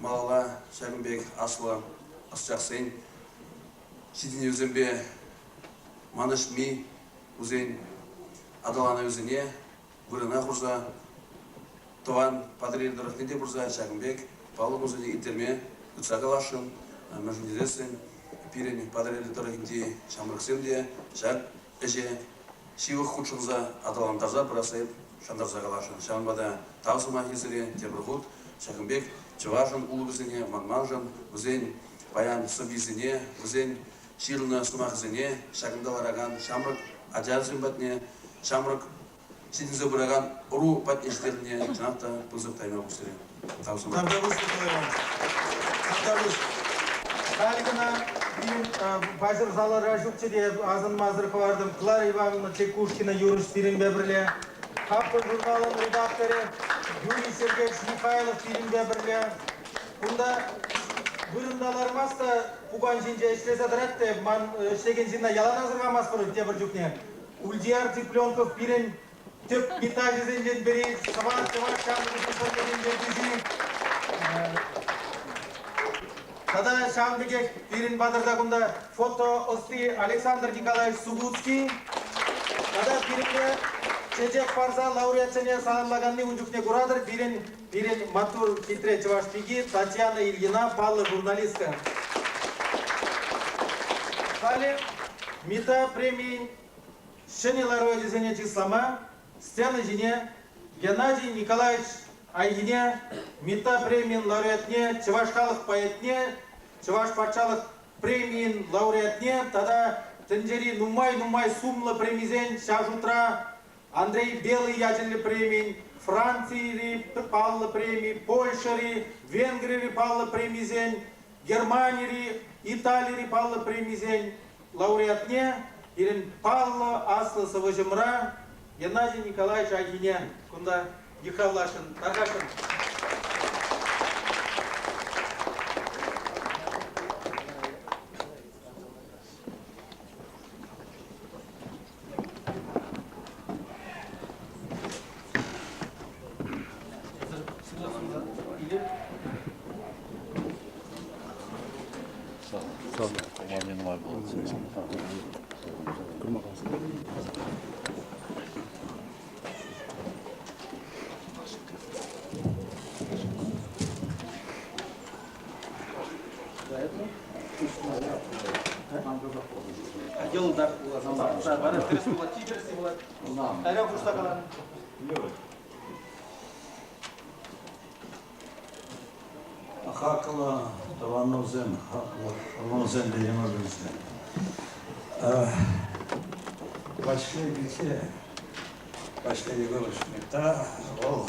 малалла ҫакӑн пек аслӑ ӑсчахсен ҫитӗнӗвӗсемпе манӑҫми вӗсен аталанӑвӗсене вырӑна хурса тӑван Патӑрьел тӑрӑхне те пырса ҫакӑн пек паллӑ кунсене ирттерме тытса каласшӑн. Мӗншӗн тесессӗн пирӗн Патӑрьел тӑрӑхӗнчи ҫамрӑксем те ҫак ӗҫе ҫывӑх хутшӑнса аталантарса пырасса эп шантарса каласшӑн. Ҫавӑнпа та тав сӑмахӗ сире тепӗр хут ҫакӑн пек чӑвашӑн улӑпӗсене манманшӑн, вӗсен паян сӑввисене, вӗсен ҫырнӑ сӑмахӗсене ҫакӑнта ларакан ҫамрӑк ачасем патне, ҫамрӑк ҫитӗнсе пыракан ӑру патне ҫитернине чӑнах та пысӑк тайма пуҫ сире. Тав сӑмах. Тавтапуҫ, Николай Иванович. Тавтапуҫ. Халь кӑна пирӗн паҫӑр залра ҫукчӗ те асӑнмасӑр хӑвартӑм. Клара Ивановна Чекушкина юрӑҫ сирӗнпе пӗрле. Хапӑл журналӑн редакторӗ Юрий Сергеевич Михайлов пирӗнпе пӗрле. Кунта вырӑнта лармасть та пукан ҫинче ӗҫлесе тӑрать те ман ӗҫлекен ҫынна ялан асӑрхамастпӑр тепӗр чухне. Ульдияр Цыпленков пирӗн тӗп питаҫӑсенчен пӗри, Сӑвар чӑваш ҫамрӑкӗсен пӗрлӗхӗн ертӳҫи. Тата ҫавӑн пекех пирӗн патӑрта кунта фото ӑсти Александр Николаевич Сугутский. Тата пирӗнпе чечек парса лауреатсене саламлаканни ун чухне куратӑр, пирӗн пирӗн маттур хитре чӑваш пики Татьяна Ильина паллӑ журналистка. Халӗ МИТА премийӗн Ҫӗнӗ лару-ачасене чыслама сцена ҫине Геннадий Николаевич Айхине, Митта премийӗн лауреатне, Чӑваш халӑх поэтне, Чӑваш патшалӑх премийӗн лауреатне тата тӗнчери нумай-нумай сумлӑ премисен, ҫав шутра Андрей Белый ячӗллӗ премин, Францири паллӑ преми, Польшӑри, Венгрири паллӑ премисен, Германири, Италири паллӑ премисен лауреатне пирӗн паллӑ аслӑ сӑвӑҫӑмӑра Геннадий Николаевич Айхине кунта йыхравласшӑн, тархасшӑн. Йӑлтах вуласа вара тӗрӗс пулать, чи тӗрӗсси пулать. Кайран хушса каланӑ. Хаклӑ тӑванӑмсем, хаклӑ тӑвансем те йӑмӑкӑмсем. Ваҫлей пичче, Ваҫлей Егорович Митта, вӑл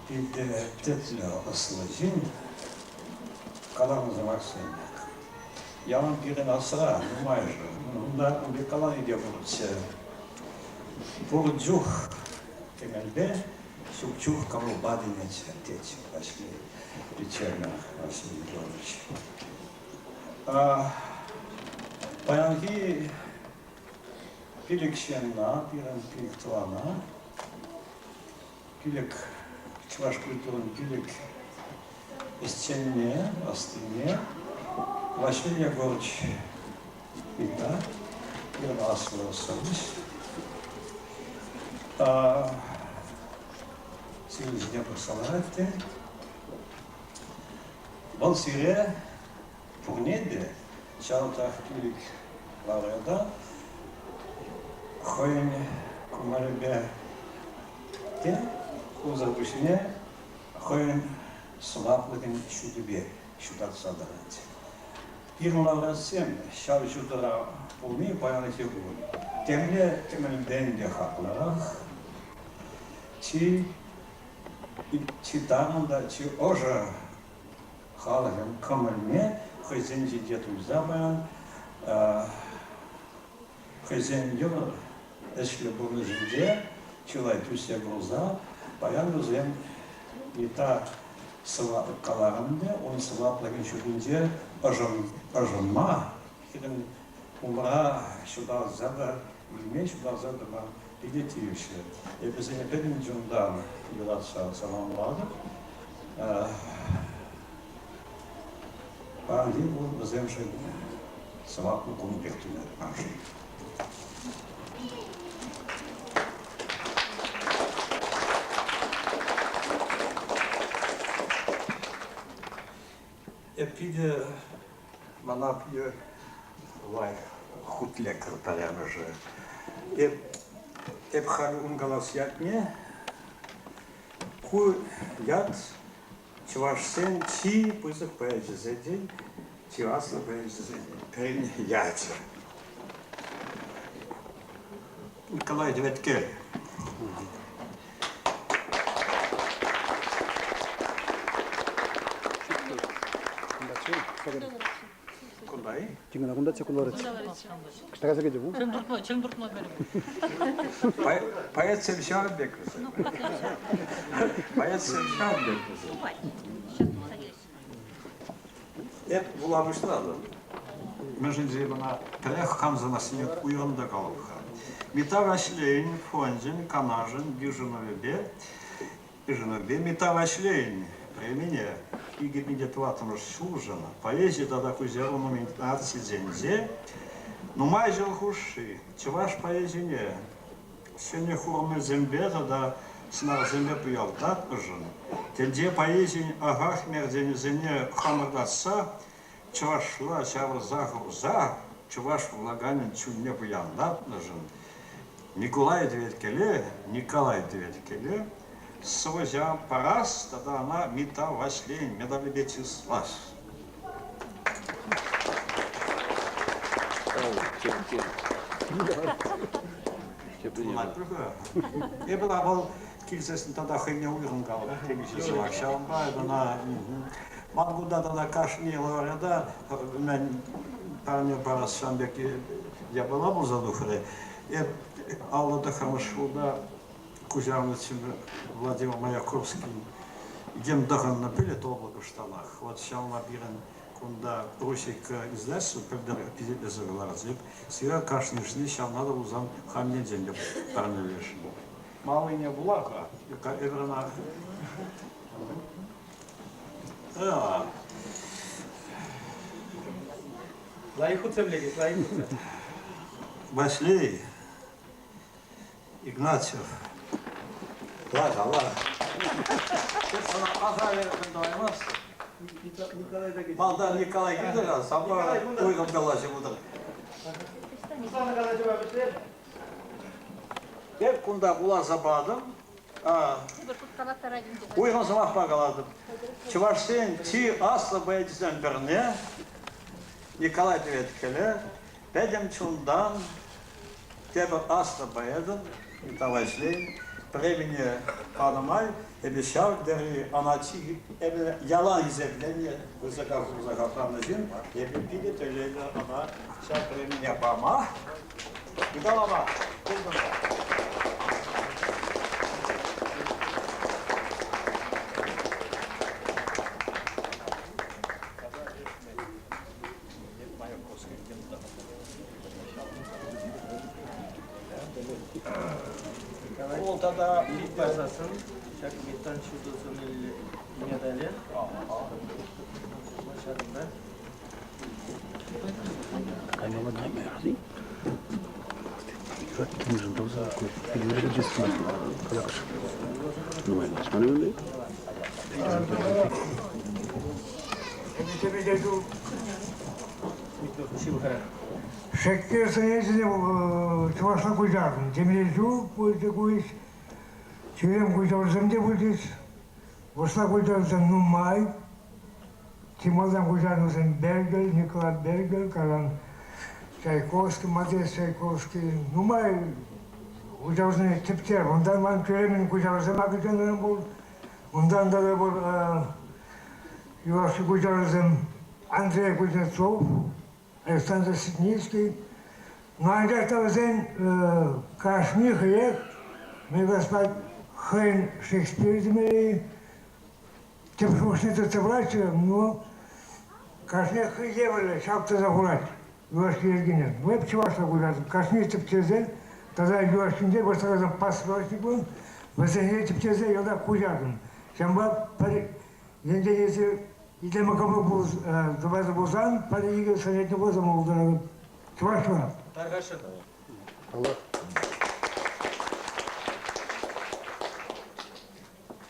питӗ тӗплӗ ӑслӑ ҫын, каланӑ сӑмахсем. Ялан пирӗн асра нумайӑшӗ. Унта ун пек калани те пурччӗ. Пур чух кӗмӗлпе, ҫук чух кӑмӑлпа тенӗччӗ, тетчӗ Ваҫлей Пиччемӗр Василий Егорович. Паянхи пилӗк ҫынна, пирӗн пилӗк тӑвана, пилӗк чӑваш культурин пилӗк ӗҫченне, ӑстине Ваҫлей Егорович Митта, пирӗн аслӑ сӑвӑҫ. Сирӗн ҫине пӑхса ларать те вӑл сире пурне те ҫав пилӗк лауреата хӑйӗн кӑмӑлӗпе те унсӑр пуҫне хӑйӗн сӑваплӑхӗн ҫутипе ҫутатса тӑрать. Пирӗн лауреатсем ҫав ҫутӑра пулни паянхи кун темле кӗмӗлтен те хаклӑрах, чи чи тарӑн та чи ӑшӑ халӑхӑн кӑмӑлне хӑйсен ҫинче туйса паян хӑйсен йывӑр ӗҫлӗ пурнӑҫӗнче чылай тӳссе курса паян вӗсем Митта каларӑм ӗнтӗ, ун сӑваплӑхӗн ҫутинче ӑшӑнма, пирӗн умра ҫуталса та илме, ҫуталса тӑма. Питӗ тивӗҫлӗ. Эпӗ вӗсене пӗтӗм чунтан юратса саламлатӑп. Паянхи кун вӗсемшӗн сӑваплӑ кун пек туйӑнать маншӑн. Эп питӗ мана питӗ лайӑх хут лекрӗ пӗрремӗшӗ. Эп, эп халь ун калас ятне ку ят чӑвашсен чи пысӑк поэчӗсенчен, чи аслӑ поэчӗсенчен пӗрин ячӗ. Николай Девяткел. Кунта-и? Тиңгена кунта чекуларыч. Кыштагаса кеде бу. Чын туртма берем. Поэт ҫавӑн пек вӗсем. Поэтсем ҫавӑн пек вӗсем. Эп вула пуҫлатӑп. Мӗншӗн тесен мана пӗрех хамсӑмассине уйрӑм та калӑп-ха. Митта Ваҫлейӗн фончӗн Канашӗн йышӑнӑвӗпе йышӑнӑвӗпе Митта Ваҫлейӗн премине 2004 ҫулшӑн поэзи тата куҫару номинацисенче нумай ҫул хушши чӑваш поэзине ҫӗнӗ хурӑмӗсемпе тата сӑнарсемпе пуянлатнӑшӑн, тӗнче поэзийӗн ахах мерченӗсене хамӑрлатса, чӑвашла ҫавӑрса хурса чӑваш вулаканӗн чунне пуянлатнӑшӑн Микулай Теветкеле, Николай Теветкеле сӑвӑҫа парас тата ӑна Митта Ваҫлейӗн медалӗпе чыслас. Эпӗ вӑл килсессӗн тата хӑйне уйрӑм калӑп темиҫе сӑмах. Ҫавӑнпа эпӗ ӑна ман кунта тата кашни лауреата мӗн парне парас ҫавӑн пек япала пулса тухрӗ. Эп 59-мӗш ҫулта куҫарнӑччӗ Владимир Маяковский йӗм тӑхӑннӑ пӗлӗт облако штанах. Вот ҫавна пирӗн кунта Русик издательство пӗлтӗр пичетлесе кӑларчӗ. Сире кашнишне ҫавна та пулсан хам енчен те парнелесшӗн. Малине вула-ха. Эпир ӑна Лайӑх хутсем лекет, лайӑх хутсем. Ваҫлей Игнатьев. Лар, лар. Сана аса тӑваймас. Малтан Николай килтӗр, санпа уйрӑм калаҫу пултӑр. Эп кунта вуласа патӑм. Уйрӑм сӑмахпа калатӑп. Чӑвашсен чи аслӑ поэчӗсен пӗрне Николай Теветкеле пӗтӗм чунтан Тепӗр аслӑ поэтӑн Николай Шлейн премине панӑ май эпӗ ҫав тери ӑна чи эпӗ ялан хисепленӗ, высока хурса хакланӑ ҫын, эпӗ питӗ телейлӗ ӑна ҫав премине пама. Николава куртӑм та. Вӑл тата парсассӑн ҫак металл ҫутӑсӑнӗллӗ медале ҫакӑнта. Шекспир сӑнӗсене чӑвашла куҫарнӑ. Темиҫе ҫул пулчӗ ку ӗҫ. Тӳрем куҫарусем те пулчӗҫ. Вырӑсла куҫарусем нумай. Чи малтан куҫарнисем Бергель, Николай Бергель, кайран Чайковский, Модест Чайковский. Нумай куҫарусене тӗпчерӗм. Унтан ман тӳремӗн куҫарусем акӑлчансем пур. Унтан тата пур юлашки куҫарусем Андрей Кузнецов, Александр Ситницкий. Ну, анчах та вӗсен кашни хӑех, мӗн калас хӑйӗн Шекспир темелле, тӗп шухӑшне тытса пыратчӗ, но кашни хӑй евӗрлӗ ҫавӑтса хурать юлашки йӗркене. Ну, эп чӑвашла куҫартӑм. Кашни тӗпчесе Тата юлашкинче вырӑсла пасрочник пул, вӗсене тӗпчесе йӑлтах куҫартӑм. Ҫавӑнпа пӗр енчен эсир итлеме кӑмӑл тӑвасӑ пулсан, пӗр-икӗ советник пулсан пултаратӑп. Чӑвашла. Тархасшӑн. Аллах.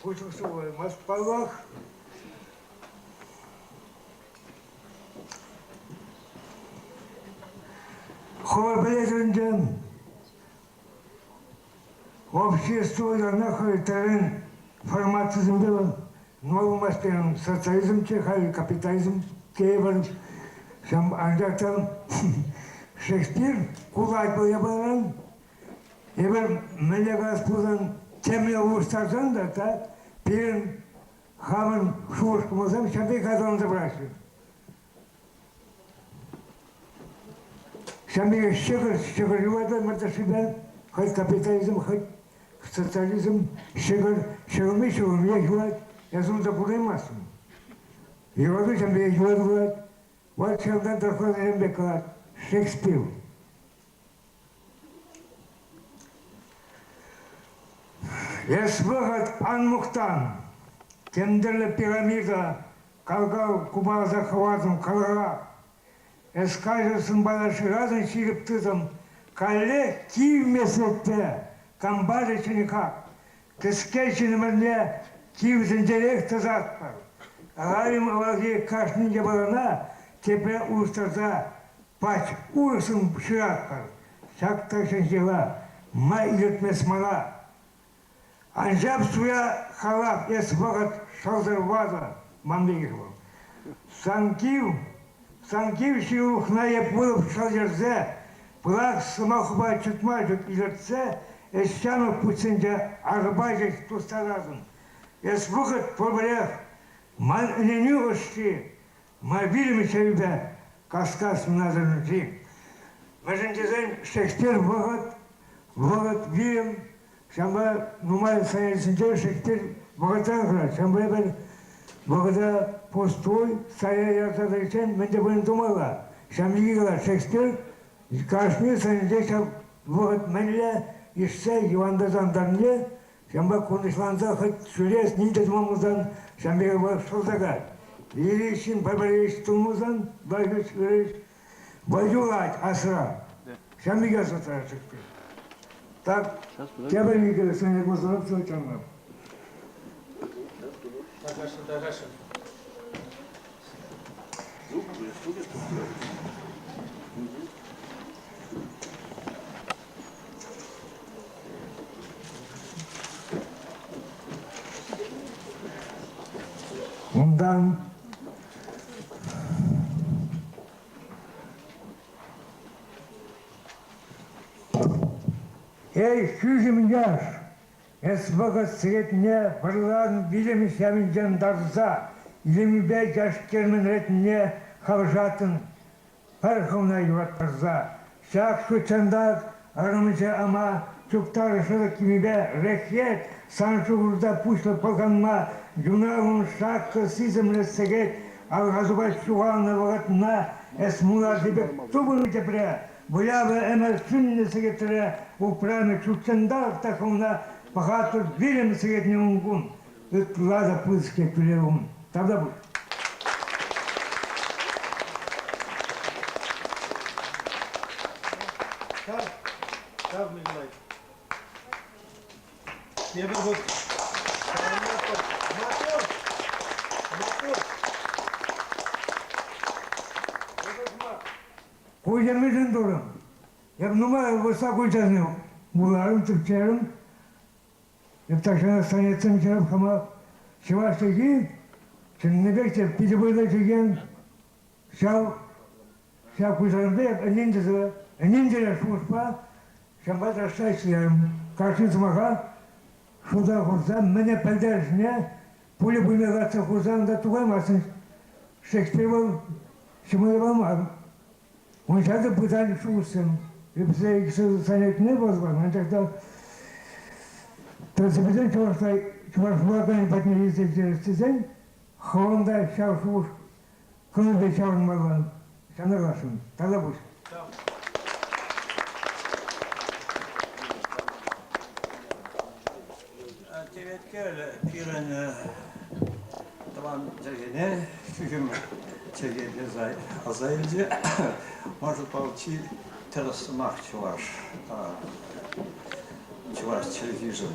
Пуҫлӑх паллах. Хӑвӑр пӗлетӗр ӗнтӗ, общество яланах хӑй тӗрлӗ формацисемпе нормӑпа социализм те халь капитализм тейӗпӗр. Анчах та Шекспир кулать вӑл япаларан. Эпир мӗнле калас пулсан темле улӑштарсан та так пирӗн хамӑн шухӑш-кӑмӑлсем ҫав пек аталанса пыраҫҫӗ. Ҫав пекех ҫӑкӑр, ҫӑкӑр юлать мӗртӗшшипе, хӑть капитализм, хӑть социализм, ҫӑкӑр, ҫӑкӑрми ҫӑкӑрмиех юлать, эс унта пурӑнаймастӑн. Юрату ҫав пекех юлать пулать. Вот ҫавӑнтан тӑрӑхласа пек калать Шекспир. Эс вӑхӑт ан мухтан, тем тӗрлӗ пирамида кал-кал купаласа хӑвартӑм калара. Эс каҫӑр сӑнпала шыратӑн ҫирӗп тытӑм, каллех кив меслетпе кампарӗ ҫӗнӗ хак. Кӗске ҫын ӗмӗрне кивсенченех тӑсатпӑр. Район авалхи кашни япалана тепре улӑштарса пач урӑхшӑн шыратпӑр. Ҫак тахҫанхи ма илӗртмест мана. Анчах суя халап эс вӑхӑт шӑлсӑр ватӑ ман пекех вӑл. Сан кив, сан кив ҫывӑхна эп вылӑп шӑл йӗрсе, пылак сӑмахупа чӑтма ҫук илӗртсе, эс ҫамрӑк путсенче арпа ҫеҫ тустаратӑн. Эс вӑхӑт пурпӗрех, ман ӗненӳ ӑшши, Ма вилӗм чӗрипе кас-кас насӑрӗнчи. Мӗншӗн тесен Шекспир вӑхӑт, вӑхӑт вилӗм, ҫавӑнпа нумай сайрсенче Шекспир вӑхӑтран хӑрать. Ҫавӑнпа эпир вӑхӑта пустуй сая ярса тӑриччен мӗн те пулин тумалла. Ҫавӑн пирки калать Шекспир кашни сӑнӗнче ҫав вӑхӑт мӗнле ишсе йӑвантарса антарнине Ҫавӑнпа курнӑҫланса хӑть ҫӳрес ним те туман пулсан, ҫавӑн пекех вӑл шӑлса каять. Или ҫын пӗр-пӗр ӗҫ тумасан, вӑл ӗҫ вӑл юлать асра. Ҫавӑн пекех асра Так, тепӗр икӗ сӗнек пулсан чӑнлап. Тархасшӑн, тархасшӑн. Унтан Эй, хӳхӗм яш, эс вӑхӑт сехетне вӑрлан вилӗм ҫавинчен тарса илемӳпе яш кермен ретне хавшатӑн Пӗр хӑвна юраттарса, ҫак ҫутҫанталӑк арӑмӗнче ама чуптарӑ шӑтӑк кимӗпе реххет, сан шухӑшта пуҫлӑ пӑлханма юнавӑн шаккӑ сисӗмлӗ сехет алхасупа ҫухалнӑ вӑхӑтна эс муларти пек тупӑннӑ тепре, вылявӗ ӗмӗр сӳннӗ сехетре упранӑ ҫутҫанталӑк та хӑвна пӑхатӑр вилӗм сехетне ун-кун ытла та пысӑк тӳлев ун. Тавтапуҫ. Тав, тав, Николай. Тепӗр хут Маттур! Маттур! Ку йӗрмишӗн турӑм. Эп нумай вырса куҫарнӑ вуларӑм, тӗпчерӗм. Эп тахҫанах сонетсем ҫырап хама чӑваш чӗлхи чӑннипех те питӗ вӑйлӑ чӗлхе. Ҫав ҫав куҫарнипе эп ӗнентерсе ӗнентерес шухӑшпа ҫавӑнпа тӑрӑшса ӗҫлерӗм. Кашни сӑмаха шута хурса мӗне пӗлтерӗшне пулӗ пулме лартса хурсан та тухаймастӑн. Шекспир вӑл ҫӑмӑл мар. Ун ҫакӑ пытан шухӑшсем. Эпӗ иксӗр сонетне вӑл анчах та тӗрӗссипе чӑвашла чӑваш вулаканӗ патне илсе ҫитерес тесен хӑвӑн та ҫав шухӑш кӑмӑлпа ҫаврӑнмалла. Ҫавна каласшӑн. Тавтапуҫ. Меккел пирӗн тӑван чӗлхене хӳхӗм чӗлхе тесе аса илчӗ. Может, вӑл чи тӗрӗс сӑмах чӑваш, чӑваш чӗлхишӗн.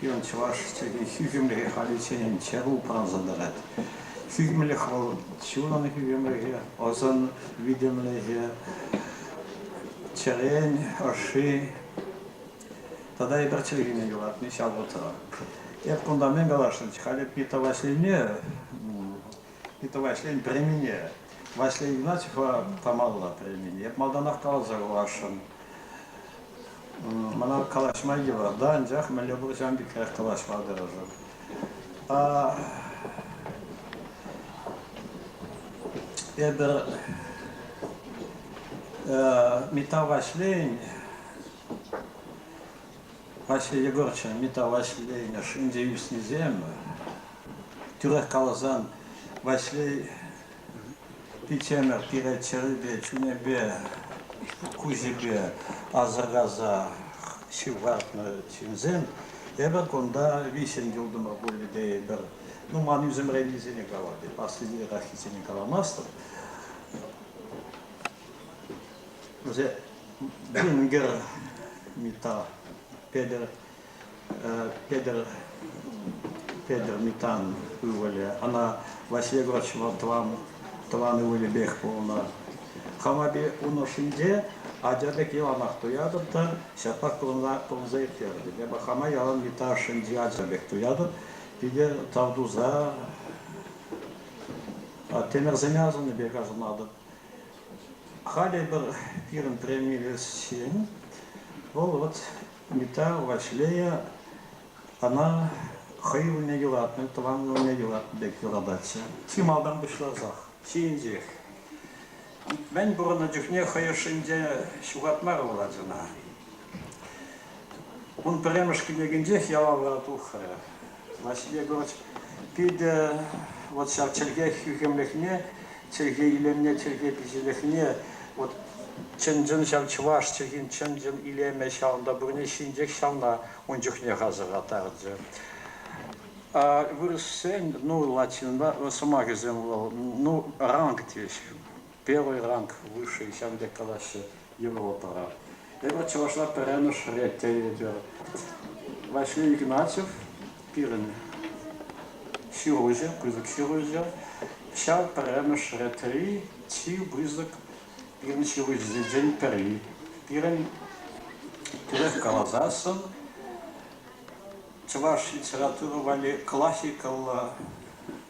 Пирӗн чӑваш чӗлхи хӳхӗмлӗхӗ халиччен чӗр упранса тӑрать. Хӳхӗмлӗх вӑл чунӑн хӳхӗмлӗхӗ, ӑсӑн витӗмлӗхӗ, чӗрен ӑшши. Тата эпир чӗлхене юратни ҫав вӑхӑтра. Эп кунта мӗн каласшӑнччӗ, халӗ Пита Ваҫлейне, Пита Ваҫлейӗн премине, Ваҫлей Игнатьева памалла премине. Эп малтанах каласа хурасшӑн. Мана калаҫма йывӑр та, анчах мӗнле пур ҫавӑн пекрех калаҫма тӑрӑшӑп. Эпир Митта Ваҫлейӗн Ваҫлей Егоровичӑн Митта Ваҫлейӗн ӑшӗнче ӳснисем, тӳрех каласан, Ваҫлей пиччемӗр пире чӗрипе, чунӗпе, куҫӗпе асӑрхаса ҫывхартнӑ ҫынсем, эпӗ кунта виҫҫӗн юлтӑмӑр пулӗ тейӗпӗр. Ну, ман ӳсӗмреннисене калатӑп, аслисене каламастӑп. Вӗсем Венгер Мита, Петӗр, Петӗр, Петӗр Митан ывӑлӗ. Ӑна Василий Егорович тӑван, тӑван ывӑлӗпех пулнӑ. Хама ун ӑшӗнче ача пек яланах туятӑп та ҫаплах пурӑнса ирттертӗм. Эпӗ хама ялан Мита ашшӗнчи ача пек туятӑп. Питӗ тав туса темӗрсене асӑннӑ пек асӑнатӑп. Халӗ эпир пирӗн премьерсен вӑл вот Митта Ваҫлейӗ ӑна хӑй ывӑлне юратнӑ, тӑван ывӑлне юратнӑ пек юрататчӗ. Чи малтан пуҫласах, ҫийӗнчех. Мӗн пурӑннӑ чухне хӑй ӑшшинче ҫухатмарӗ вӑл ачана. Ун пӗрремӗш кӗнекинчех ялавра тухрӗ. Василий Егорович питӗ вот ҫав чӗлхе хӳхӗмлӗхне, чӗлхе илемне, чӗлхе пиҫӗлӗхне, вот чӑн-чӑн ҫав чӑваш чӗлхин чӑн-чӑн илемӗ ҫавӑнта пурне ҫинчех ҫавна ун чухнех асӑрхаттарчӗ. А вырӑссен, ну, латинла сӑмахӗсем вӑл, ну, ранг теҫ, первый ранг высший ҫавӑн пек калаҫҫӗ Европӑра. Эпир чӑвашла пӗрремӗш рет тейӗпӗр. Василий Игнатьев пирӗн ҫыруҫӑ, пысӑк ҫыруҫӑ. Ҫав пӗрремӗш ретри чи пысӑк пирӗн ҫыруҫӑсенчен пӗри. Пирӗн тӳрех каласассӑн чӑваш литература валли классикӑллӑ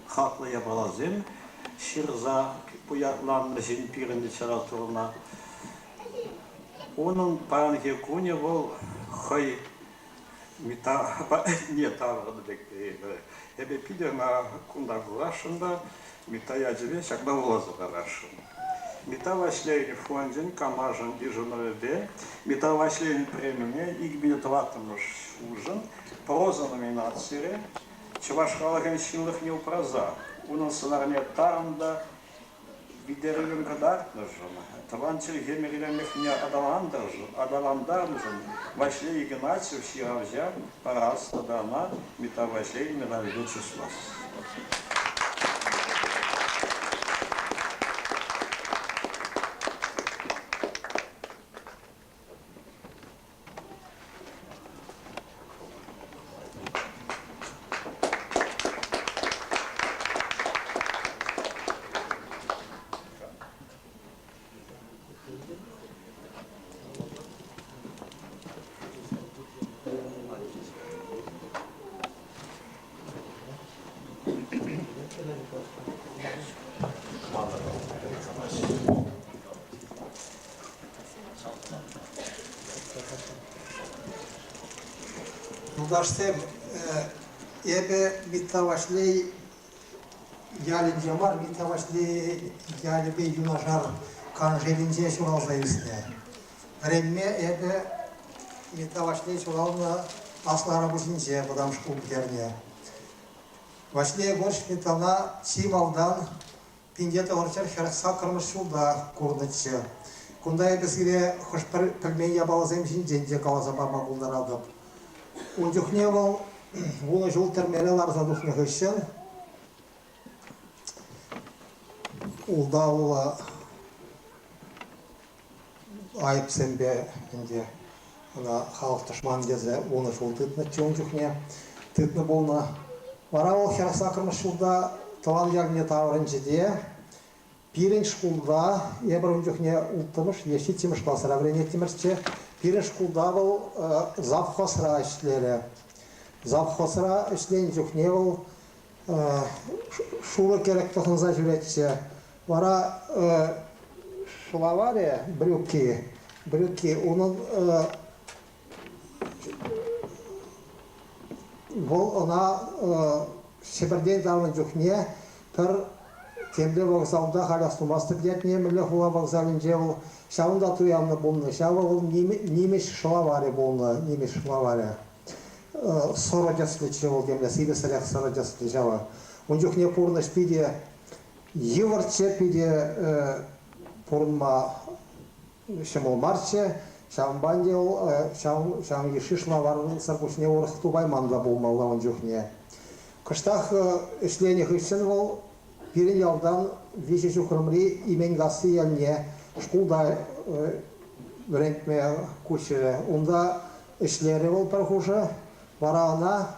хаклӑ япаласем ҫырса пуянланнӑ ҫын пирӗн литературӑна. Унӑн паянхи кунӗ вӑл хӑй не таврӑннӑ пек тейӗпӗр. Эпӗ питӗ ӑна кунта курасшӑн та Митта ячӗпе ҫакна вуласа парасшӑн. Митта Ваҫлейӗн фончӗн Канашӗн йышӑнӑвӗпе Митта Ваҫлейӗн премине 2004 ҫулшӑн проза номинацире чӑваш халӑхӗн ҫынлӑхне упраса унӑн сӑнарне тарӑн та витерӳллӗн кӑтартнӑшӑн, тӑван чӗлхемӗр илемлӗхне аталантарнӑшӑн Ваҫлей Игнатьев ҫыравҫа парас тата ӑна Митта Ваҫлейӗн медалӗпе чыслас. Юлташсем, эпӗ Митта Ваҫлей ялӗнче мар, Митта Ваҫлей ялӗпе юнашар Каншелӗнче ҫуралса ӳснӗ. Вӗренме эпӗ Митта Ваҫлей ҫуралнӑ Аслӑ Арапуҫӗнче вӑтам шкул пӗтернӗ. Ваҫлей Егорович Миттана чи малтан 1948 ҫулта курнӑччӗ. Кунта эпӗ сире хӑш-пӗр пӗлмен япаласем ҫинчен те каласа пама пултаратӑп. Ун чухне вӑл. Вунӑ ҫул тӗрмере ларса тухнӑ хыҫҫӑн ултавлӑ айӑпсемпе ӗнтӗ ӑна халӑх тӑшман тесе вунӑ ҫул тытнӑччӗ ун чухне. Тытнӑ пулнӑ. Вара вӑл 48-мӗш ҫулта тӑван ялне таврӑнчӗ те пирӗн шкулта, эпир ун чухне улттӑмӗш е ҫиччӗмӗш класра вӗренеттӗмӗрччӗ, пирӗн шкулта вӑл завхозра ӗҫлерӗ. Завхозра ӗҫленӗ чухне вӑл шурӑ кӗрӗк тӑхӑнса ҫӳретчӗ. Вара шӑлаварӗ брюки, брюки унӑн вӑл ӑна Ҫӗпӗртен таврӑннӑ чухне пӗр темле вокзалта халь астумастӑп ятне, мӗнле хула вокзалӗнче вӑл ҫавӑнта туяннӑ пулнӑ. Ҫавӑ вӑл нимӗҫ шӑлаварӗ пулнӑ, нимӗҫ шӑлаварӗ. Сӑрӑ тӗслӗччӗ вӑл темле, сивӗсӗрех сӑрӑ тӗслӗ ҫавӑ. Ун чухне пурнӑҫ питӗ йывӑрччӗ, питӗ пурӑнма ҫӑмӑл марччӗ. Ҫавӑнпа ӗнтӗ вӑл ҫавӑн йышши шӑлаварсӑр пуҫне урӑх тупайман та пулмалла ун чухне. Кӑштах ӗҫленӗ хыҫҫӑн вӑл пирӗн ялтан виҫӗ ҫухрӑмри Именкасси ялне шкулта вӗрентме куҫрӗ. Унта ӗҫлерӗ вӑл пӗр хушӑ. Вара ӑна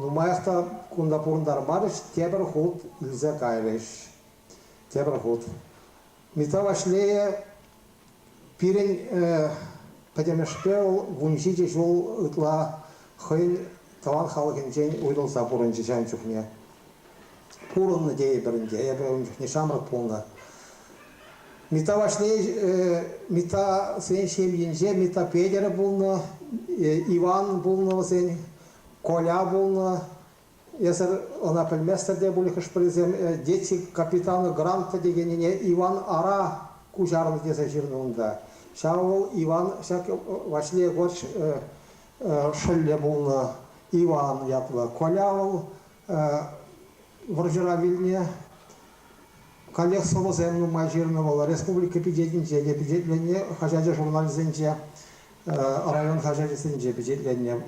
нумаях та кунта пурӑнтармарӗҫ, тепӗр хут илсе кайрӗҫ. Тепӗр хут. Митта Ваҫлейӗ пирӗн пӗтӗмӗшпе вӑл 17 ҫул ытла хӑйӗн тӑван халӑхӗнчен уйрӑлса пурӑнчӗ ҫавӑн чухне. Пурӑннӑ тейӗпӗр ӗнтӗ, эпӗ ун чухне ҫамрӑк пулнӑ. Митта Ваҫлей Миттасен ҫемйинче Митта Петӗрӗ пулнӑ, Иван пулнӑ вӗсен, Коля пулнӑ, Эсӗр ӑна пӗлместӗр те пуль хӑш-пӗрисем Дети капитана Гранта текеннине Иван Ара куҫарнӑ тесе ҫырнӑ унта. Ҫав вӑл Иван ҫак Ваҫлей Егорч шӑллӗ пулнӑ Иван ятлӑ. Коля вӑл вӑрҫӑра вилнӗ. Каллех сӑвӑсем нумай ҫырнӑ вӑл. Республика пичетӗнче те пичетленнӗ, хаҫачӗ-журналӗсенче, район хаҫачӗсенче пичетленнӗ.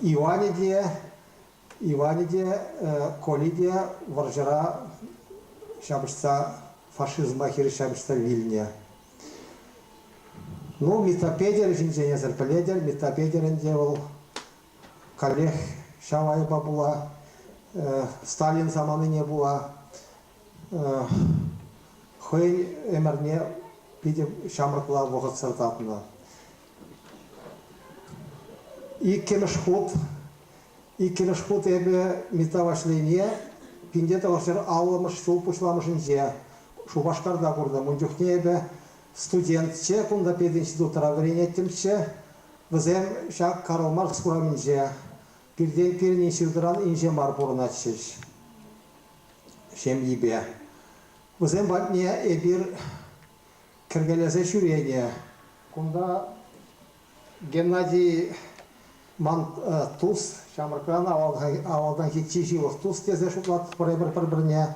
Иванӗ те Иванӗ те, Коли те вӑрҫӑра ҫапӑҫса, фашизма хирӗҫ ҫапӑҫса вилнӗ. Ну, Митта Петӗр ҫинчен эсӗр пӗлетӗр. Митта Петӗр ӗнтӗ вӑл каллех ҫав айӑпа пула, Сталин саманине пула хӑйӗн ӗмӗрне питӗ ҫамрӑкла вӑхӑтсӑр татнӑ. Иккӗмӗш хут, иккӗмӗш хут эпӗ Митта Ваҫлейне 1950-мӗш ҫул пуҫламӑшӗнче Шупашкарта куртӑм. Ун чухне эпӗ студентчӗ, кунта пединститутра вӗренеттӗмччӗ. Вӗсем ҫак Карл Маркс урамӗнче пиртен пирӗн институтран инҫе мар пурӑнатчӗҫ ҫемйипе. Вӗсем патне эпир кӗркелесе ҫӳренӗ. Кунта Геннадий ман тус, ҫамрӑкран авалтанхи чи ҫывӑх тус тесе шутлатпӑр эпир пӗр-пӗрне.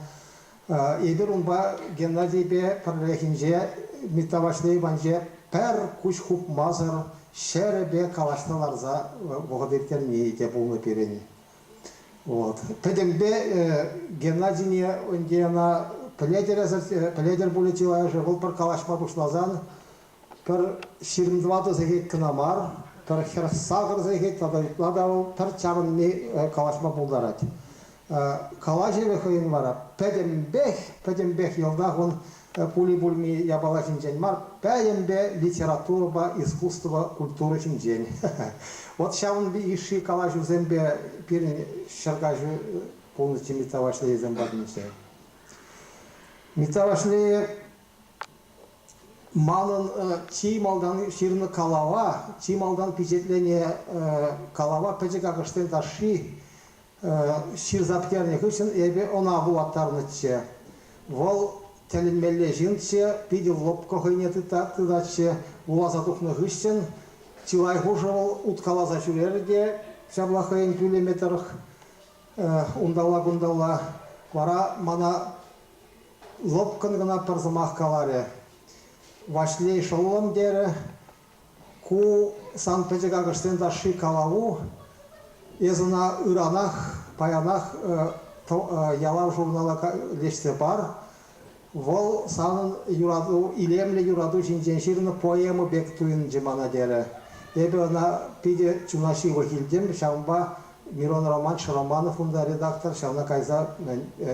Эпир унпа Геннадийпе пӗрлехинче Митта Ваҫлей панче пӗр куҫ хупмасӑр ҫӗрӗпе калаҫса ларса вӑхӑт ирттерни те пулнӑ пирӗн. Вот. Пӗтӗмпе Геннадине ӗнтӗ ӑна пӗлетӗр, пӗлетӗр пулӗ чылайӑшӗ. Вӑл пӗр калаҫма пуҫласан пӗр 24 сехет кӑна мар, пӗр 48 сехет тата ытла та вӑл пӗр чарӑнми калаҫма пултарать. Калаҫӑвӗ хӑйӗн вара пӗтӗмпех, пӗтӗмпех йӑлтах ун пули-пулми япала ҫинчен мар, пӗтӗмпе литературӑпа искусство, культура ҫинчен. Вот ҫавӑн йышши калаҫусемпе пирӗн ҫӗркаҫу пулнӑччӗ Митта Ваҫлейӗсем патӗнче. Митта Ваҫлейӗ манӑн чи малтан ҫырнӑ калава, чи малтан пичетленӗ калава Пӗчӗк акӑшсен ташши ҫырса пӗтернӗ хыҫҫӑн эпӗ ӑна вулаттарнӑччӗ. Вӑл тӗлӗнмелле ҫынччӗ, питӗ лӑпкӑ хӑйне тытатчӗ. Вуласа тухнӑ хыҫҫӑн чылай хушӑ вӑл уткаласа ҫӳрерӗ те ҫапла хӑйӗн пӳлӗмӗ тӑрӑх унталла-кунталла. Вара мана лӑпкӑн кӑна пӗр сӑмах каларӗ. Ваҫлей шӑллӑм терӗ, Ку сан пӗчӗк акӑшсен ташши калаву. Эс ӑна ыранах, паянах Ялав журнала леҫсе пар. Вӑл санӑн юрату, илемлӗ юрату ҫинчен ҫырнӑ поэма пек туйӑнчӗ мана терӗ. Эпӗ ӑна питӗ чуна ҫывӑх илтӗм, ҫавӑнпа Мирон Романович Романов унта редактор ҫавна кайса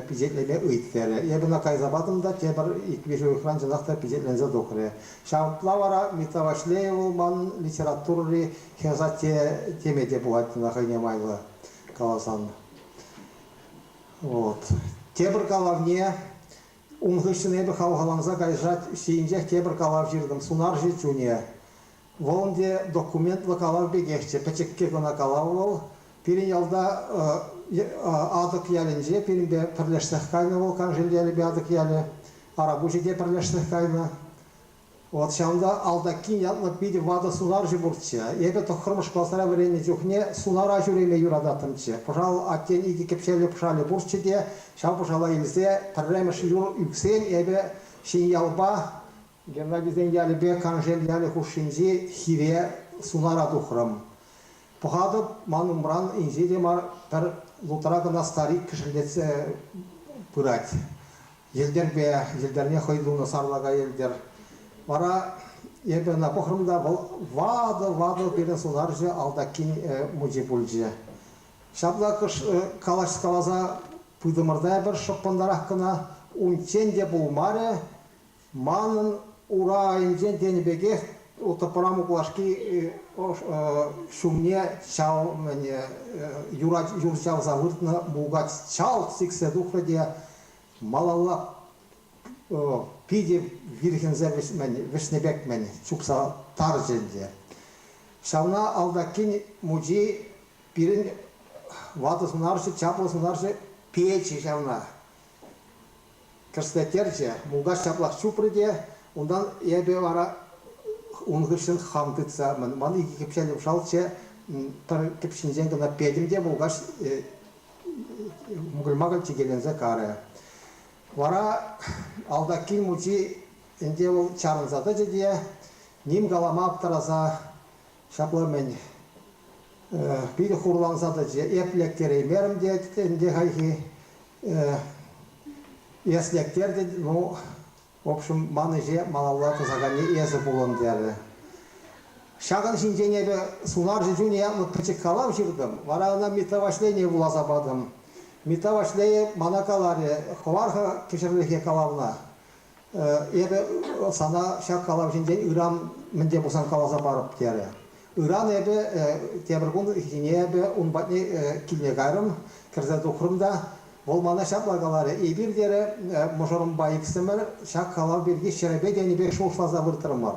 пичетлеме ыйт терӗ. Эпӗ ӑна кайса патӑм та тепӗр ик-виҫ уйӑхран чӑнах та пичетленсе тухрӗ. Ҫапла вара Митта Ваҫлейӗ вӑл манӑн литературӑри хӗрсатте теме те пулать ӑна хӑйне майлӑ каласан. Вот. Тепӗр калавне ун хыҫҫӑн эпӗ хавхаланса кайса ҫийӗнчех тепӗр калав ҫыртӑм «Сунарҫӑ чунӗ». Вӑл ӗнтӗ документлӑ калав пекехчӗ, пӗчӗккӗ кӑна калав вӑл. Пирӗн ялта Атӑк ялӗнче пирӗнпе пӗрлешсех кайнӑ вӑл, Каншел ялӗпе Атӑк ялӗ. Арапуҫӗ те пӗрлешсех кайнӑ. Вот ҫавӑнта Алтаккин ятлӑ питӗ ватӑ сунарҫӑ пурччӗ. Эпӗ тӑххӑрмӗш класра вӗреннӗ чухне сунара ҫӳреме юрататтӑмччӗ. Пӑшал аттен икӗ кӗпҫеллӗ пӑшалӗ пурччӗ те, ҫав пӑшала илсе пӗрремӗш юр ӳксен эпӗ Ҫӗньялпа Геннадисен ялӗпе Каншел ялӗ хушшинчи хире сунара тухрӑм. Пӑхатӑп, ман умран инҫе те мар пӗр лутра кӑна старик кӗшӗлтетсе пырать. Йӗлтӗрпе, йӗлтӗрне хӑй тунӑ сарлака йӗлтӗр. Вара эпӗ ӑна пӑхрӑм та вӑл ватӑ-ватӑ пирӗн сунарҫӑ Алтаккин мучи пулчӗ. Ҫапла калаҫкаласа пытӑмӑр та эпир шӑппӑнтарах кӑна. Унччен те пулмарӗ, Манӑн ура айӗнчен тенӗ пекех тӑпра муклашки ҫумне чав юр чавса выртнӑ мулкач чалт сиксе тухрӗ те малалла питӗ вирхӗнсе вӗҫнӗ пек-мӗн чупса тарчӗ ӗнтӗ. Ҫавна Алтаккин мучи пирӗн ватӑ сунарҫӑ, чаплӑ сунарҫӑ печӗ ҫавна. Кӗрслеттерчӗ, мулкач ҫаплах чупрӗ те, унтан эпӗ вара ун хыҫҫӑн хам тытса, ман икӗ кӗпҫеллӗ пӑшалччӗ, пӗр кӗпҫинчен кӑна петӗм те мулкач мӑкӑль-макӑль чикеленсе карӗ. Вара Алтаккин мучи ӗнтӗ вӑл чарӑнса тӑчӗ те ним калама аптӑраса ҫапла-мӗн питӗ хурланса тӑчӗ. Эп лектереймерӗм те ӗнтӗ хайхи Эс лектертӗн, ну, в общем, ман ӗҫе малалла тӑсаканни эсӗ пулӑн терӗ. Ҫакӑн ҫинчен эпӗ сунарҫӑ чунӗ ятлӑ пӗчӗк калав ҫыртӑм, вара ӑна Митта Ваҫлейне вуласа патӑм. Митта Ваҫлейӗ мана каларӗ, хӑвар-ха кӗҫӗрлӗхе калавна. Эпӗ сана ҫак калав ҫинчен ыран мӗн те пулсан каласа парӑп терӗ. Ыран эпӗ тепӗр кун ирхине эпӗ ун патне килне кайрӑм, кӗрсе тухрӑм та вӑл мана ҫапла каларӗ: Эпир, терӗ, мӑшӑрӑмпа иксӗмӗр ҫак калав пирки ҫӗрӗпе тенӗ пек шухӑшласа выртрӑмӑр.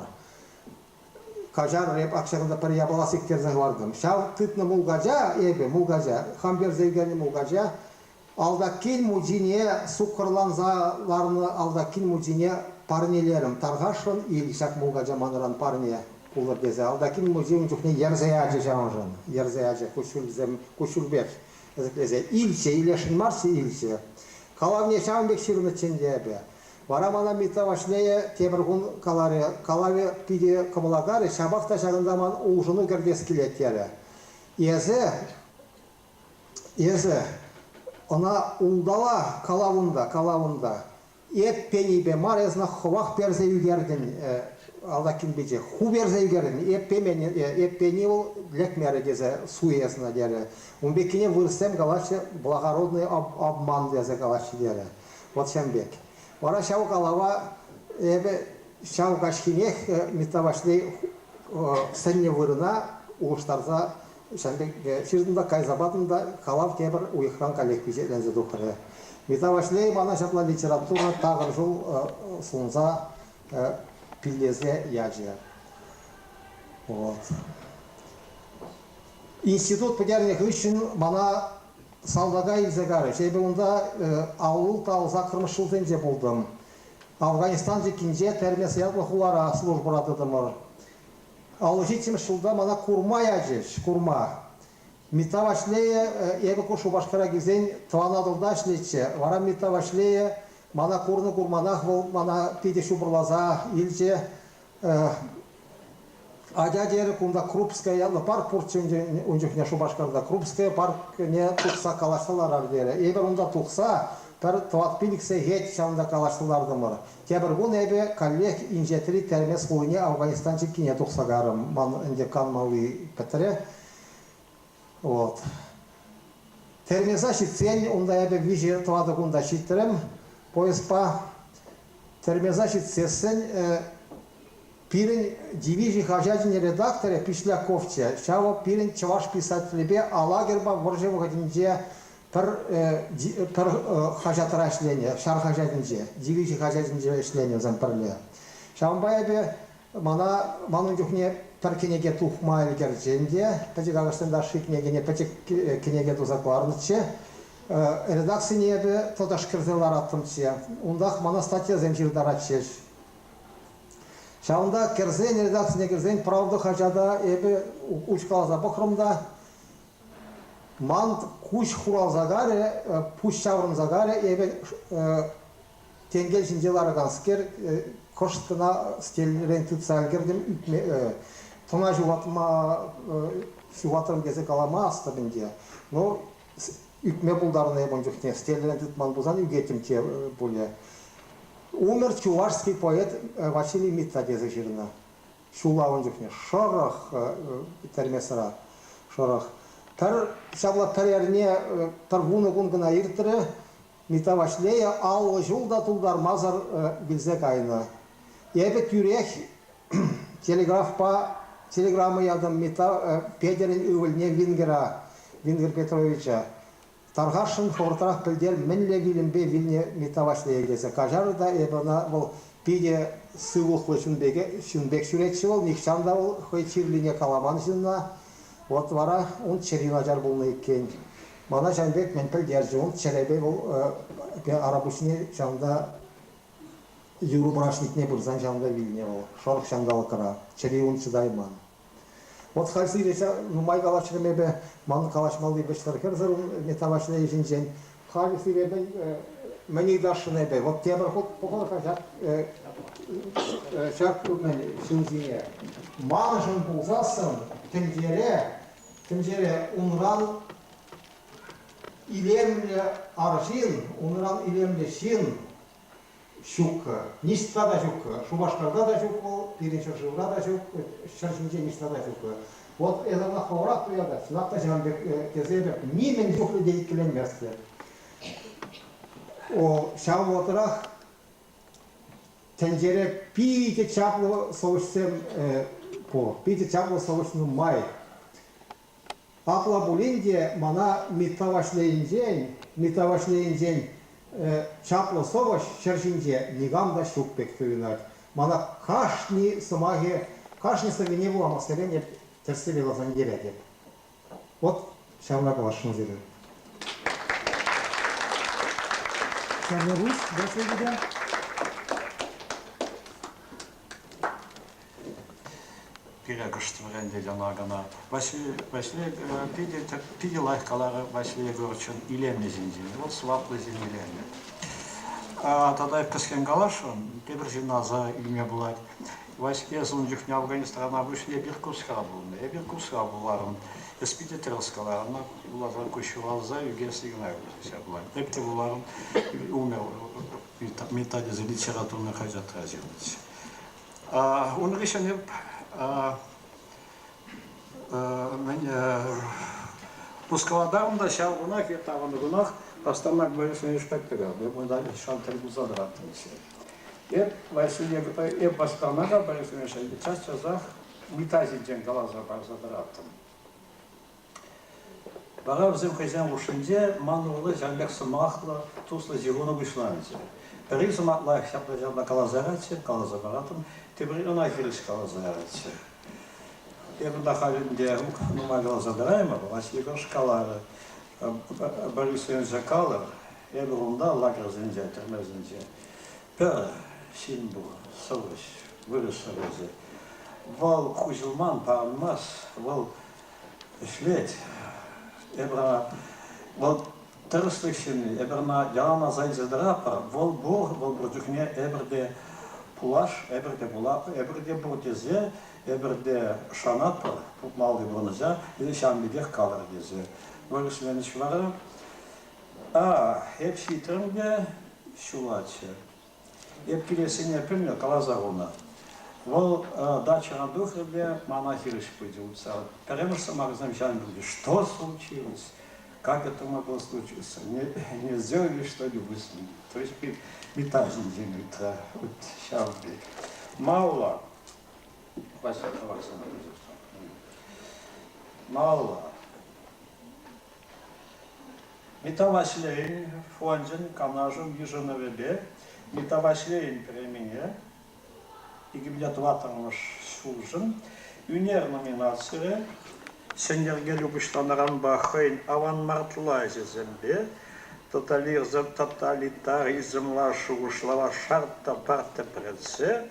Каҫарӑр, эп ак ҫакӑнта пӗр япала сиктерсе хӑвартӑм. Ҫав тытнӑ мулкача эпӗ, мулкача, хам персе ӳкернӗ мулкача Алтаккин мучине суккӑрланса ларнӑ Алтаккин мучине парнелерӗм. Тархасшӑн ил ҫак мулкача манран парне пултӑр тесе. Алтаккин мучи ун чухне йӗрсе ячӗ ҫавӑншӑн. Йӗрсе ячӗ куҫҫульсем, куҫҫульпех ӗсӗклесе. Илчӗ, илесшӗн марччӗ, илчӗ. Калавне ҫавӑн пек ҫырнӑччӗ ӗнтӗ эпӗ. Вара мана Митта Ваҫлейӗ тепӗр кун каларӗ. Калавӗ питӗ кӑмӑла карӗ, ҫапах та ҫакӑнта ман улшӑну кӗртес килет терӗ. Эсӗ Эсӗ ӑна ултала калавунта, калавунта. Эп пенипе мар, эс ӑна хӑвах персе ӳкертӗн, Алтаккин пичче. Ху персе ӳкертӗн. Эп пемен, эп пени вӑл лекмерӗ тесе суй эс ӑна терӗ. Ун пеккине вырӑссем калаҫҫӗ, благородный обман тесе калаҫҫӗ терӗ. Вот ҫавӑн пек. Вара ҫав калава эпӗ ҫав каҫхинех Митта Ваҫлей сӗннӗ вырӑна улӑштарса Ҫавӑн пек ҫыртӑм та кайса патӑм та калав тепӗр уйӑхран каллех пичетленсе тухрӗ. Митта Ваҫлей мана ҫапла литература такӑр ҫул сунса пиллесе ячӗ. Вот. Институт пӗтернӗ хыҫҫӑн мана салтака илсе карӗҫ. Эпӗ унта аллӑ саккӑрмӗш ҫулсенче пултӑм. Афганистан чиккинче Термез ятлӑ хулара службӑра тӑтӑмӑр. 57-мӗш ҫулта мана курма ячӗҫ, курма. Митта Ваҫлейӗ эпӗ ку Шупашкара килсен Тӑван Атӑлта ӗҫлетчӗ. Вара Митта Ваҫлейӗ мана курнӑ-курманах вӑл мана питӗ ҫупӑрласа илчӗ. Атя терӗ, кунта Крупская ятлӑ парк пурччӗ ун чухне Шупашкарта. Крупская паркне тухса калаҫса ларар терӗ. Эпир унта тухса пӗр тӑват-пилӗк сехет ҫавӑнта калаҫса лартӑмӑр. Тепӗр кун эпӗ каллех инҫетри Термез хулине Афганистан чиккине тухса карӑм. Ман ӗнтӗ канмалли пӗтрӗ. Вот. Термеза ҫитсен унта эпӗ виҫӗ-тӑватӑ кунта ҫитрӗм поездпа. Термеза ҫитсессӗн пирӗн дивизи хаҫачӗн редакторӗ Пишляковччӗ. Ҫавӑ пирӗн чӑваш писателӗпе Алагерпа вӑрҫӑ вӑхӑтӗнче пӗр, пӗр хаҫатра ӗҫленӗ, ҫар хаҫатӗнче, дивизи хаҫатӗнче ӗҫленӗ вӗсем пӗрле. Ҫавӑнпа эпӗ мана ман ун чухне пӗр кӗнеке тухма ӗлкӗрчӗ ӗнтӗ. Пӗчӗк акӑшсен ташши кӗнекене пӗчӗк кӗнеке туса кӑларнӑччӗ. Редакцине эпӗ тӑтӑш кӗрсе лараттӑмччӗ. Унтах мана статьясем ҫыртаратчӗҫ. Ҫавӑнта кӗрсен, редакцине кӗрсен «Правда» хаҫата эпӗ уҫкаласа пӑхрӑм та ман куҫ хуралса карӗ, пуҫ ҫаврӑнса карӗ, эпӗ тенкел ҫинче лараканскер кӑшт кӑна стеллерен тытса ӗлкӗртӗм, ӳкме, тӑна ҫухатма ҫухатрӑм тесе каламастӑп ӗнтӗ. Но ӳкме пултарнӑ эп ун чухне, стеллерен тытман пулсан ӳкеттӗм те пулӗ. Умер чувашский поэт Василий Митта тесе ҫырнӑ. Ҫулла ун чухне шӑрӑх Термесра, шӑрӑх. Пӗр ҫапла пӗр эрне, пӗр вунӑ кун кӑна иртрӗ, Митта Ваҫлейӗ 50 ҫул та тултармасӑр вилсе кайнӑ. Эпӗ тӳрех телеграфпа телеграмма ятӑм Митта Петӗрӗн ывӑлне Вингера, Вингер Петровича. Тархасшӑн хӑвӑртрах пӗлтер, мӗнле вилӗмпе вилнӗ Митта Ваҫлейӗ тесе. Каҫарӑр та эпӗ ӑна вӑл питӗ сывлӑхлӑ ҫын пек, ҫын пек ҫӳретчӗ вӑл, нихҫан та вӑл хӑй чирлине каламан ҫынна. Вот вара ун чӗри начар пулнӑ иккен. Мана ҫавӑн пек мӗн пӗлтерчӗ ун чӗрепе вӑл Арапуҫне ҫавӑнта юрӑ праҫникне пырсан ҫавӑнта вилнӗ вӑл шӑрӑх ҫанталӑкра. Чӗри ун чӑтайман. Вот халь сире нумай калаҫрӑм эпӗ, ман калаҫмалли вӗҫсӗр-хӗрсӗр Митта Ваҫлейӗ ҫинчен. Халь сире мӗн, мӗн ыйтасшӑн эпӗ? Вот тепӗр хут пӑхӑр-ха ҫак, ҫак мӗн ҫын ҫине. Маншӑн пулсассӑн тӗнчере, тӗнчере унран илемлӗ арҫын, унран илемлӗ ҫын ҫуккӑ. Ниҫта та ҫуккӑ. Шупашкарта та ҫук вӑл, пирӗн ҫӗршывра та ҫук, ҫӗр ҫинче ниҫта та ҫуккӑ. Вот эсӗ ӑна хӑвӑрах туятать, чӑнах та ҫавӑн пек тесе эпӗ нимӗн чухлӗ те иккӗленместӗп. Ҫав вӑхӑтрах тӗнчере питӗ чаплӑ сӑвӑҫсем пур, питӗ чаплӑ сӑвӑҫ нумай. Апла пулин те мана Митта Ваҫлейӗнчен, Митта Ваҫлейӗнчен чаплӑ сӑвӑҫ ҫӗр ҫинче никам та ҫук пек туйӑнать. Мана кашни сӑмахӗ, кашни сӑввине вуламассерен эп тӗрӗссипе каласан йӗретӗп. Вот ҫавна каласшӑн сире. Ҫавна Василий Пире кӑшт вӗрентет ӑна-кӑна. Ваҫлей питӗ, питӗ лайӑх каларӗ Ваҫлей Егоровичӑн илемлӗ ҫинчен. Вӑл сӑваплӑ ҫын илемлӗ. Тата кӗскен каласшӑн, тепӗр ҫынна аса илме пулать. Ваҫлей ун чухне Афганистана пуҫне эпир Курскра пулнӑ. Эпир Курскра пуларӑм. Эс питӗ тӗрӗс каларӑн. Вуласан куҫ ҫуралса ӳкесси кӑна ҫапла. Эп те вуларӑм. Умер Митта тесе литературный хаҫатра ҫырнӑччӗ. Ун хыҫҫӑн эп Мускава та ҫав кунах, эп таврӑннӑ кунах Пастернак Борисович патне эп унта шав тӗл пулса тӑраттӑмччӗ. Эп Василий, эп Пастернака Борисовича час-часах Митта ҫинчен каласа парса тӑраттӑм. Вара вӗсем хӑйсен хушшинче ман урлӑ ҫавӑн пек сӑмахлӑ, туслӑ ҫыхӑну пуҫланчӗ. Пӗри сӑмахлах ҫапла-ҫапла каласа яратчӗ, каласа параттӑм, тепри ӑна хирӗҫ каласа яратчӗ. Эпӗ та халь ӗнтӗ нумай каласа тӑраймӑп, Василий Егорович каларӗ. Борис Ивановича калӑр, эпӗ унта лагерьсенче, тӗрмесенче пӗр ҫын пур, сӑвӑҫ, вырӑс сӑвӑҫӗ. Вӑл хуҫӑлман, парӑнмасть, вӑл ӗҫлет. Эпир ӑна вӑл тӗрӗслӗх ҫынни, эпир ӑна ялан аса илсе тӑратпӑр. Вӑл пур, вӑл пур чухне эпир те пур. Пулаш эпир те пула, эпир те пур тесе, эпир те шанатпӑр малти пурнӑҫа, тесе ҫавӑн пекех калӑр тесе. Борис Иванович вара, а, эп ҫитрӗм те ҫулаччӗ. Эп килессине пӗлнӗ, каласа хунӑ. Вӑл дачӑран тухрӗ те мана хирӗҫ пычӗ утса. Пӗрремӗш сӑмахӗсем ҫавӑн пирки. Что случилось? Как это могло случиться? Не, не сделали что-нибудь с ним? То есть мета ҫинчен ыйтса вот ҫав пек. Малла. Вася, Малла. Митта Ваҫлейӗн фончӗн Канашӗн йышӑнӑвӗпе Митта Ваҫлейӗн премине 2004 ҫулшӑн ӳнер номинацире ҫӗнйӗркелӳ пуҫланӑранпа хӑйӗн аванмартла ӗҫӗсемпе тоталитаризмла шухӑшлава шарт та парт тӗпретсе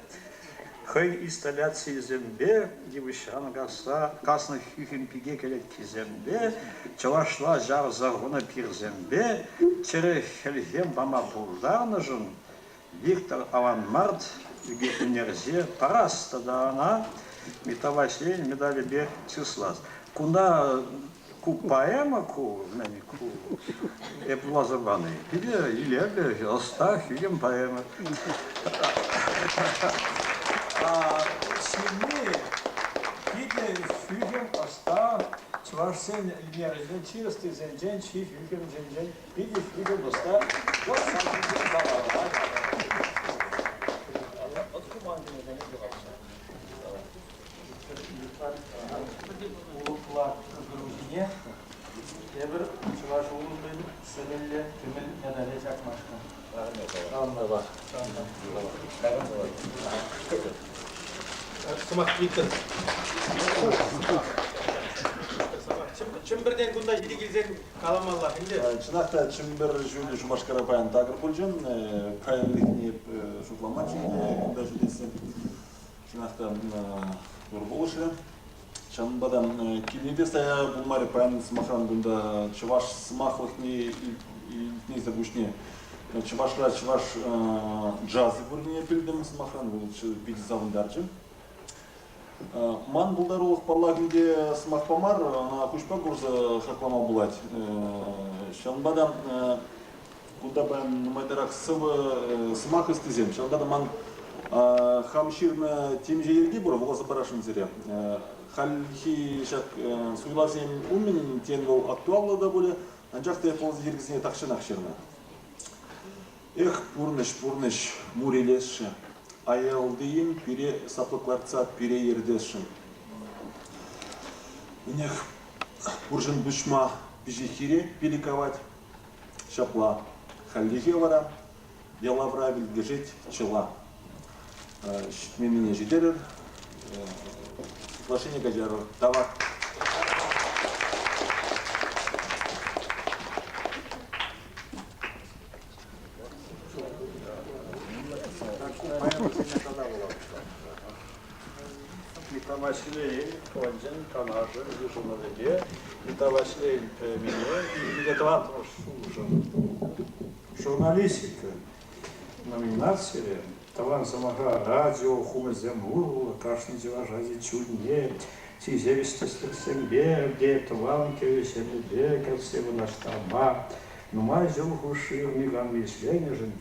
хӑйӗн инсталляцийӗсемпе йывӑҫран касса каснӑ хӳхӗм пике кӗлеткисемпе, чӑвашла чарса хунӑ пирсемпе чӗрӗ хӗлхем пама пултарнӑшӑн Виктор Аванмарт ӳнерҫе парас тата ӑна Митта Ваҫлейӗн медалӗпе чыслас. Кунта ку поэма ку, мӗн ку, эп вуласа пани, питӗ илемлӗ, ӑста, хӳхӗм поэма. Ҫынни питӗ хӳхӗм, ӑста, чӑвашсен ӳнерӗнчен, чи ӑстисенчен, чи хӳхӗмсенчен питӗ хӳхӗм, ӑста. Вӑл сан ҫинчен каларӑм. Улӑпла кӑкӑру ҫине тепӗр чӑваш улӑпӗн сӗнӗллӗ кӗмӗл медале ҫакмашкӑн. Сӑмах Виктор. Чӗмпӗртен кунта ҫити килсен каламаллах ӗнтӗ. Чӑнах та Чӗмпӗр ҫулӗ Шупашкара паян такӑр пулчӗ. Каяллихине шутламан кунта ҫитессе. Чӑнах та тур пулӑшрӗ. Ҫавӑнпа та килнипе сая пулмарӗ паян, сӑмахран, кунта чӑваш сӑмахлӑхне илтнисӗр пуҫне чӑвашра чӑваш джазӗ пуррине пӗлтӗм, сӑмахран, вӑл питӗ савӑнтарчӗ. Ман пултарулӑх, паллах, ӗнтӗ сӑмахпа мар, ӑна куҫпа курса хаклама пулать. Ҫавӑнпа та Кунта паян нумайтарах сӑвӑ сӑмах ӑстисем. Ҫавӑнпа та ман хам ҫырнӑ темиҫе йӗрке пур, вуласа парасшӑн сире. Хальхи ҫак суйлавсен умӗн, тен, вӑл актуаллӑ та пулӗ, анчах та эп вӑл йӗркесене тахҫанах ҫырнӑ. Эх, пурнӑҫ, пурнӑҫ, мур илесшӗ, аялтийӗн пире саплӑклатса пире ертесшӗн. Мӗнех, пурҫӑн пуҫма пиҫиххире пилӗк авать. Ҫапла, хальлӗхе вара ялавра вилкӗшет чӑла. Ҫитменнине ҫитерӗр, ытлашшине каҫарӑр. Тавах. Митта Ваҫлейӗн фончӗн Канашӗн йышӑнӑвӗпе Митта Ваҫлейӗн премине 2004 ҫулшӑн журналистика номинацире тӑван сӑмаха радио хумӗсем урлӑ кашни чӑваш ачи чунне сисевӗҫ тӗслӗхсемпе те тӑван кӗвӗ-ҫемӗпе кӗртсе вырнаҫтарма нумай ҫул хушши ырми-канми ӗҫленӗшӗн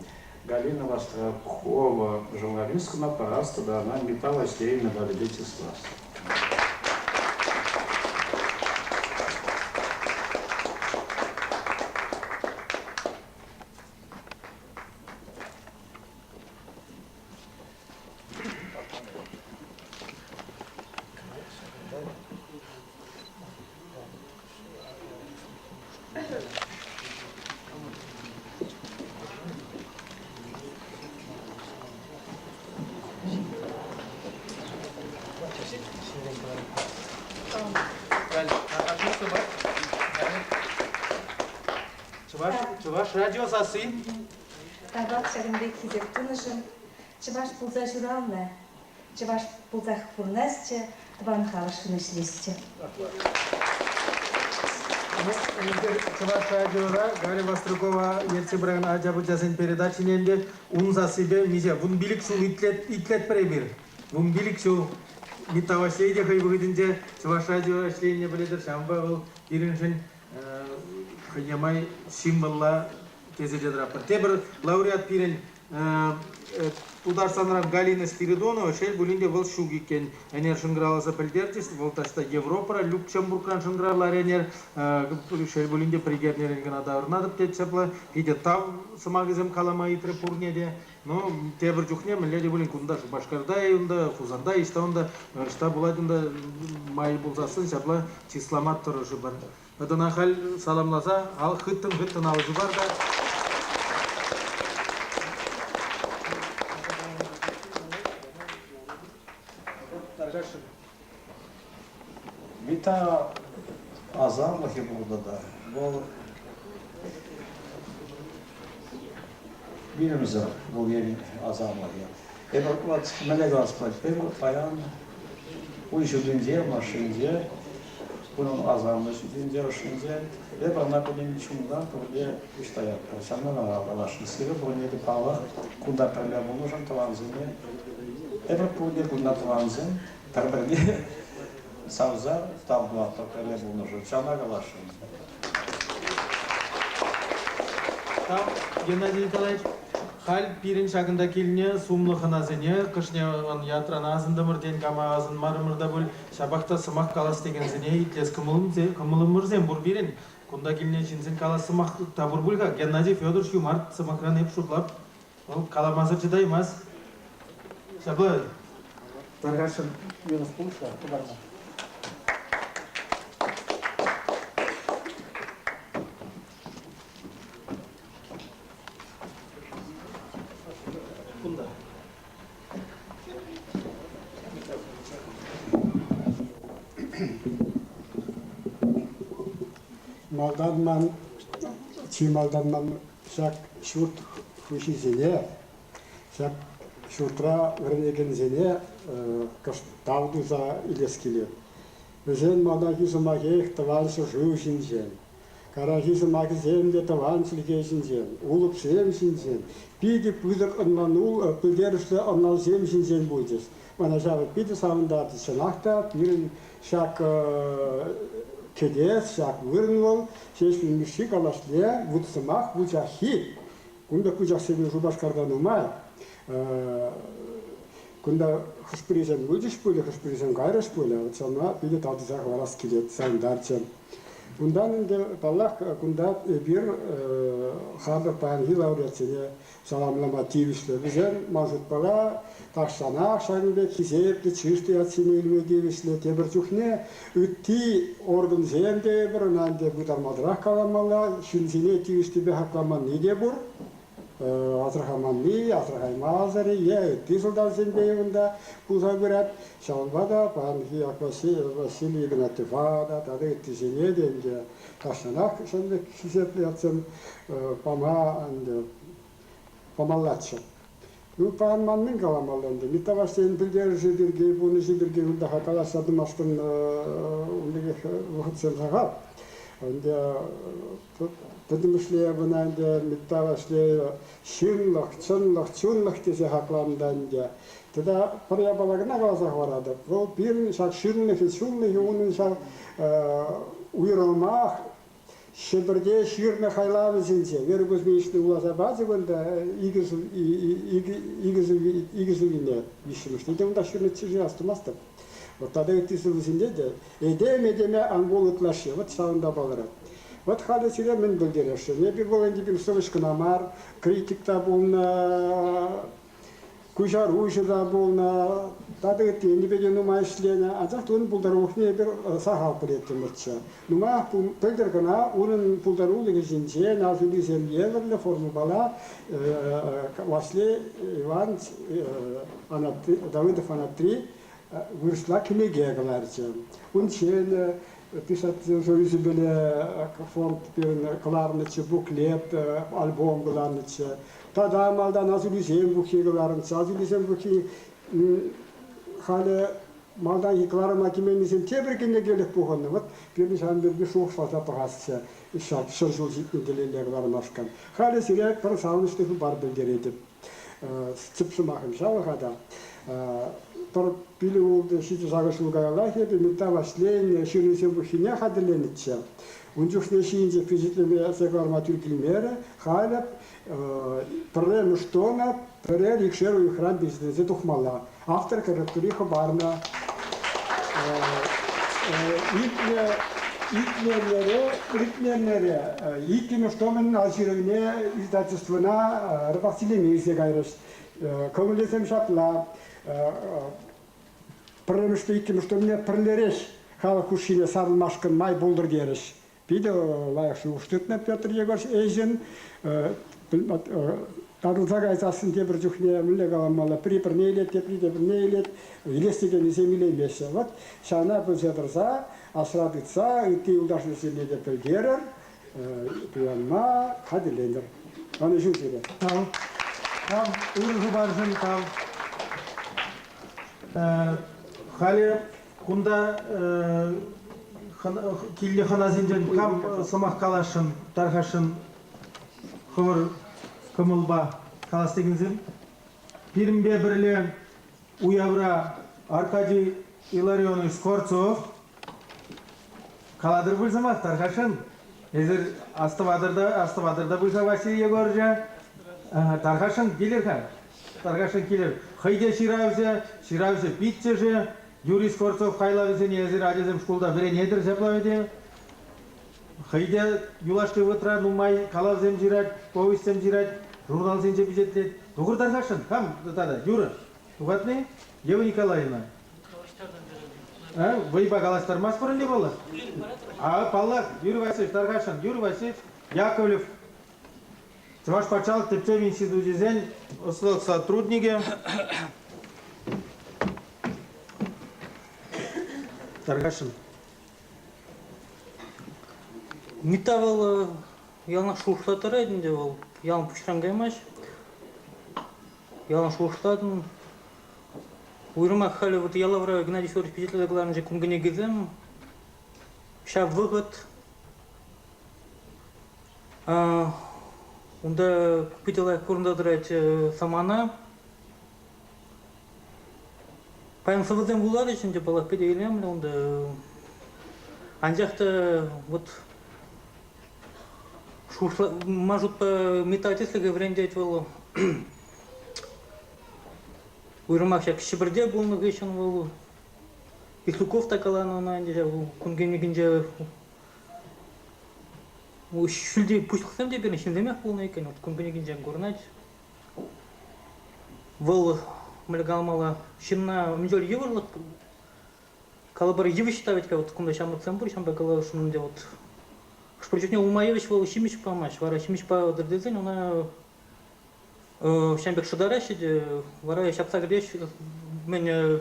Галина Востракова журналисткӑна парас тата ӑна Митта Ваҫлейӗн медалӗпе чыслас. Чӑваш, Чӑваш радио сасси. Тавах ҫакӑн пек хисеп тунӑшӑн. Чӑваш пулса ҫуралнӑ. Чӑваш пулсах пурӑнасчӗ, тӑван халӑхшӑн ӗҫлесчӗ. Чӑваш радиора Галя Вострякова ертсе пыракан ача-пӑчасен передачине ӗнтӗ ун сассипе миҫе 15 ҫул итлетпӗр эпир. 15 ҫул Митта Ваҫлей те хӑй вӑхӑтӗнче Чӑваш радио ӗҫленине пӗлетӗр, ҫавӑнпа вӑл пирӗншӗн хӑйне май символла тесе те тӑратпӑр. Тепӗр лауреат пирӗн Тутарстанран Галина Спиридонова, шел пулин те вӑл ҫук иккен. Ӗнер шӑнкӑравласа пӗлтерчӗҫ, вӑл таҫта Европӑра, Люксембургран шӑнкӑравларӗ ӗнер. Шел пулин те пӗр эрнерен кӑна таврӑнатӑп тет ҫапла. Питӗ тав сӑмахӗсем калама ыйтрӗ пурне те. Ну, тепӗр чухне мӗнле те пулин кунта Шупашкарта-и унта, Хусанта-и, ӑҫта унта, ӑҫта пулать унта май пулсассӑн ҫапла чыслама тӑрӑшӑпӑр. Ӑна халь саламласа ал хыттӑн-хыттӑн алӑ ҫупар та. Тархасшӑн. Вита асамлӑхӗ пулнӑ та вӑл вилӗмсӗр вӑл енӗн асамлӑхӗ. Эпир вот мӗнле калас пулать, эпир паян ун ҫутинче, машинче, унӑн асамлӑ ҫутинче, ӑшшинче, эпир ӑна пӗтӗм чунтан пурте пуҫ таятпӑр. Ҫавна вара каласшӑн. Сире пурне те паллах, кунта пӗрле пулнӑшӑн тӑвансене, эпир пурте кунта тӑвансем, пӗр-пӗрне савса тав тӑватпӑр пӗрле пулнӑшӑн. Ҫавна каласшӑн. Тав, Геннадий Николаевич. Халь пирӗн ҫакӑнта килнӗ сумлӑ хӑнасене кӑшне ятран асӑнтӑмӑр, тен, кама асӑнмарӑмӑр та пуль, ҫапах та сӑмах калас текенсене итлес кӑмӑлӑмӑрсем пур пирӗн. Кунта килнӗ ҫынсен калас сӑмах та пур пуль-ха. Геннадий Федорович Юмарт сӑмахран эп шутлап, вӑл каламасӑр чӑтаймасть. Ҫапла. Тархасшӑн минус пулӑш-ха, хӑпарма. Кунта. Малтан ман, чи малтан ман ҫак ҫурт хуҫисене, ҫак ҫуртра вӗренекенсене кӑшт тав туса илес килет. Вӗсен малтанхи сӑмахех тӑван ҫӗршыв ҫинчен. Карахи сӑмахӗсем те тӑван чӗлхе ҫинчен, улӑпсем ҫинчен, питӗ пысӑк ӑнлану пӗлтерӗшлӗ ӑнлавсем ҫинчен пулчӗҫ. Мана ҫавӑ питӗ савӑнтарчӗ. Чӑнах та пирӗн ҫак кӗтес, ҫак вырӑн вӑл Ҫеҫпӗл Мишши калашле вут сӑмах вучаххи. Кун пек вучахсем Шупашкарта нумай. Кунта хӑш-пӗрисем юлчӗҫ пулӗ, хӑш-пӗрисем кайрӗҫ пулӗ. Вот ҫавна питӗ тав туса хӑварас килет, савӑнтарчӗ. Унтан ӗнтӗ, паллах, кунта эпир хамӑр паянхи лауреатсене саламлама тивӗҫлӗ. Вӗсем, ман шутпала, тахҫанах ҫакӑн пек хисеплӗ, чыслӑ ятсене илме тивӗҫлӗ. Тепӗр чухне ытти органсем те эпир ӑна ӗнтӗ пытармасӑрах каламалла, ҫынсене тивӗҫлипе хакламанни те пур. Асӑрхаманни, асӑрхаймасӑр е ытти сӑлтавсемпе унта пулса пырать. Ҫавӑнпа та паянхи Василий Игнатьева та тата ыттисене те ӗнтӗ тахҫанах ҫавӑн пек хисеплӗ ятсем пама ӗнтӗ памаллаччӗ. Ну, паян ман мӗн каламалла ӗнтӗ? Митта Ваҫлейӗн пӗлтерӗшӗ пирки, пурнӑҫӗ пирки унта калаҫса тӑмашкӑн ун пекех вӑхӑтсем сахал. Ӗнтӗ пӗтӗмӗшле ӑна ӗнтӗ Митта Ваҫлейӗ ҫынлӑх, чӑнлӑх, чунлӑх тесе хакланӑ та ӗнтӗ. Тата пӗр япала кӑна каласа хӑваратӑп. Вӑл пирӗн ҫак ҫынлӑхӗ, чунлӑхӗ унӑн ҫав уйрӑмах Ҫӗпӗрте ҫырнӑ хайлавӗсенче Вера Кузьминична вуласа пачӗ кунта икӗ сӑввине, виҫҫӗмӗшне те унта ҫырнӑччӗ-ши, астумастӑп. Вот тата ытти сӑвӑсенче те этем этеме ан пул ытлашши, вот ҫавӑнта палӑрать. Вот халӗ сире мӗн пӗлтересшӗн? Эпир вӑл ӗнтӗ пир сӑвӑҫ кӑна мар, критик та пулнӑ, куҫаруҫӑ та пулнӑ, тата ытти енӗпе те нумай ӗҫленӗ. Анчах та унӑн пултарулӑхне эпир сахал пӗлеттӗмӗрччӗ. Нумаях пӗлтӗр кӑна унӑн пултарулӑхӗ ҫинчен асӑннисем евӗрлӗ формӑпала Ваҫлей Иванович Давыдов Анатри вырӑсла кӗнеке кӑларчӗ. Унччен писательсен союзӗпеле фонд пирӗн кӑларнӑччӗ, буклет, альбом кӑларнӑччӗ. Тата малтан асӑнусем пуххи кӑларнӑччӗ. Асӑнусем пуххи халӗ. малтанхи кӑларӑма килменнисем тепӗр кӗнекелӗх пухӑннӑ. Вӑт пирӗн ҫавӑн пирки шухӑшласа пӑхасчӗ ҫак 100 ҫул ҫитнӗ тӗлелле кӑлармашкӑн. Халӗ сире пӗр савӑнӑҫлӑ хыпар пӗлтеретӗп. Тӗп сӑмахӑм ҫавӑ-ха та. Пӗр пилӗк-ултӑ ҫичӗ-сакӑр ҫул каяллах эпӗ Митта Ваҫлейӗн ҫырнисен пуххине хатӗрленӗччӗ. Ун чухне ҫийӗнчех пичетлеме кӑларма тӳр килмерӗ. Халӗ пӗрремӗш томӗ пӗрер-икшер уйӑхран пичетленсе тухмалла. Автор корректури хӑпарнӑ. Иртнӗ эрнере иккӗмӗш томӗн алҫырӑвне издательствӑна редакцилеме илсе кайрӗҫ. Кӑмӑлӗсем ҫапла. Пӗрремӗшпе иккӗмӗш томне пӗрлерех халӑх хушшине сарӑлмашкӑн май пултӑр терӗҫ. Питӗ лайӑх шухӑш тытнӑ Петр Егорович Эйзин. Татӑлса кайсассӑн тепӗр чухне мӗнле каламалла, пӗри пӗрне илет, тепри тепӗрне илет, илес текеннисем илеймеҫҫӗ. Вот ҫавна пӗлсе тӑрса, асра тытса ытти юлташӑрсене те пӗлтерӗр, туянма хатӗрленӗр. Ӑнӑҫу сире. Тав. Тав. Ырӑ хыпаршӑн тав. Халӗ Кунта килнӗ хӑнасенчен кам сӑмах каласшӑн, тархасшӑн хӑвӑр кӑмӑлпа калас текенсем? Пирӗнпе пӗрле уявра Аркадий Илларионович Скворцов. Калатӑр пуль сӑмах, тархасшӑн. Эсир астӑватӑр та, астӑватӑр та пуль-ха Василий Егоровича. Тархасшӑн килӗр-ха. Тархасшӑн килӗр. Хӑй те ҫыравҫӑ, ҫыравҫӑ пиччӗшӗ. Юрий Скворцов хайлавӗсене эсир ачасем шкулта вӗренетӗр ҫапла вӗт Хӑй те юлашки вӑхӑтра нумай калавсем ҫырать, повеҫсем ҫырать, журналсенче пичетлет. Тухӑр тархасшӑн, кам тата? Юра, тухатни? Ева Николаевна. А, вӑйпа калаҫтармастпӑр ӗнтӗ паллах. А, паллах, Юрий Васильевич тархасшӑн. Юрий Васильевич Яковлев Чӑваш патшалӑх тӗпчев институчӗсен ӑслӑлӑх сотрудникӗ. Тархасшӑн. Митта вӑл яланах шухӑшласа тӑрать ӗнтӗ вӑл. Ялан пуҫран каймасть. Ялан шухӑшлатӑн. Уйрӑмах халӗ вот Ялавра Геннадий Федорович пичетлесе кӑларнӑ кун кӗнекисем ҫав вӑхӑт Унта питӗ лайӑх курӑнса тӑрать самана. Паян сӑвӑсем вуларӗҫ ӗнтӗ, паллах, питӗ илемлӗ унта. Анчах та вот ман шутпа Митта тӗслӗхӗ вӗрентет вӑл. Уйрӑмах ҫак Ҫӗпӗрте пулнӑ хыҫҫӑн вӑл Петухов та каланӑ ӑна ӗнтӗ ҫав кун кӗнекинче Ҫӳлти пуҫлӑхсем те пирӗн ҫынсемех пулнӑ иккен, вот кун кӗнекинчен курӑнать. Вӑл, мӗнле каламалла, ҫынна мӗн чухлӗ йывӑрлӑх, калӑпӑр, йывӑҫ та вӗт-ха, вот кунта ҫамрӑксем пур, ҫавӑнпа каласшӑн ӗнтӗ, вот хӑш-пӗр чухне улма йывӑҫ вӑл ҫимӗҫ памасть, вара ҫимӗҫ патӑр тесен ӑна Ҫавӑн пек шӑтараҫҫӗ те вара ҫапса кӗтеҫҫӗ, мӗн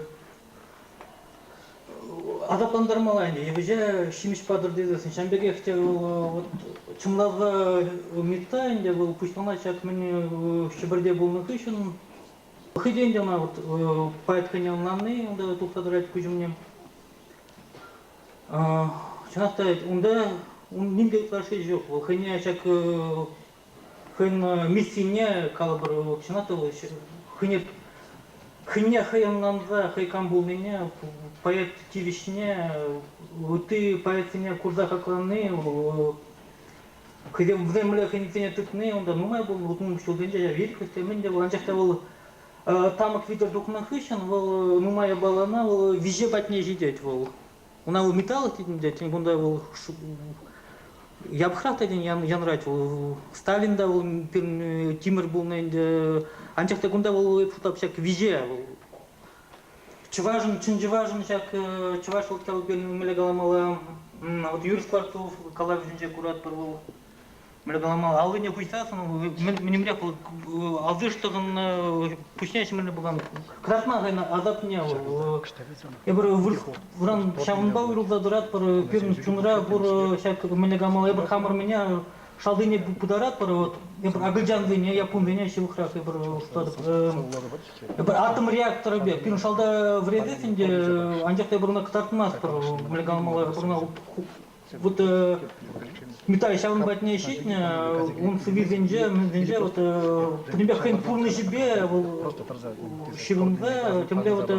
асаплантармалла ӗнтӗ. Йывӑҫа ҫимӗҫ патӑр тесессӗн. Ҫавӑн пекех те вӑл вот чӑнласа Митта ӗнтӗ вӑл пуҫланать ҫак мӗн Ҫӗпӗрте пулнӑ хыҫҫӑн. Хӑй те ӗнтӗ ӑна вот поэт хӑйне ӑнланни унта тухса тӑрать куҫ умне. Чӑнах та унта ним те ытлашши ҫук. Вӑл хӑйне ҫак Хӑйӗн миссине, калӑпӑр, чӑнах та вӑл хӑйне хӑйне хӑй ӑнланса хӑй кам пулнине, поэт тивӗҫне, ытти поэтсене курса хаклани, хӑйсем вӗсем мӗнле хӑйсене тытни унта нумай пулнӑ. 60 ҫулсенче ҫав ирӗклӗх те мӗн те вӑл, анчах та вӑл тамӑк витӗр тухнӑ хыҫҫӑн вӑл нумай япалана вӑл виҫе патне ҫитет вӑл. Уна вӑл металл тетӗн те, тен кунта вӑл япӑхрах та тен янрать вӑл. Сталин та вӑл пирӗн тимӗр пулнӑ ӗнтӗ. Анчах та кунта вӑл эп шутлап ҫак виҫе вӑл. Чӑвашӑн, чӑн чӑвашӑн ҫак чӑваш вӑл мӗнле каламалла, вот Юрий Скворцов калавӗсенче куратпӑр вӑл. Мӗнле каламалла, аллине хуҫсассӑн мӗнемрех вӑл алсиш тӑхӑннӑ пуҫне ҫӗмӗрнӗ пулсан кӑтартма хӑйӗн асапне вӑл. Эпир вырӑн ҫавӑнпа уйрӑлса тӑратпӑр, пирӗн чунра пур ҫак мӗнле каламалла, эпир хамӑр мӗне. шалтине пытаратпӑр, вот эпир акӑлчансене, яппунсене ҫывӑхрах эпир шутлатӑп. Эпир атом реакторӗ пек, пирӗн шалта вӗретес ӗнтӗ, анчах та эпир ӑна кӑтартмастпӑр, мӗнле каламалла, эпир ӑна вот Миттай ҫавӑн патне ҫитнӗ, ун сӑввисенче, мӗнсенче вот пӗтӗмпех хӑйӗн пурнӑҫӗпе вӑл ҫыхӑнса, темле вот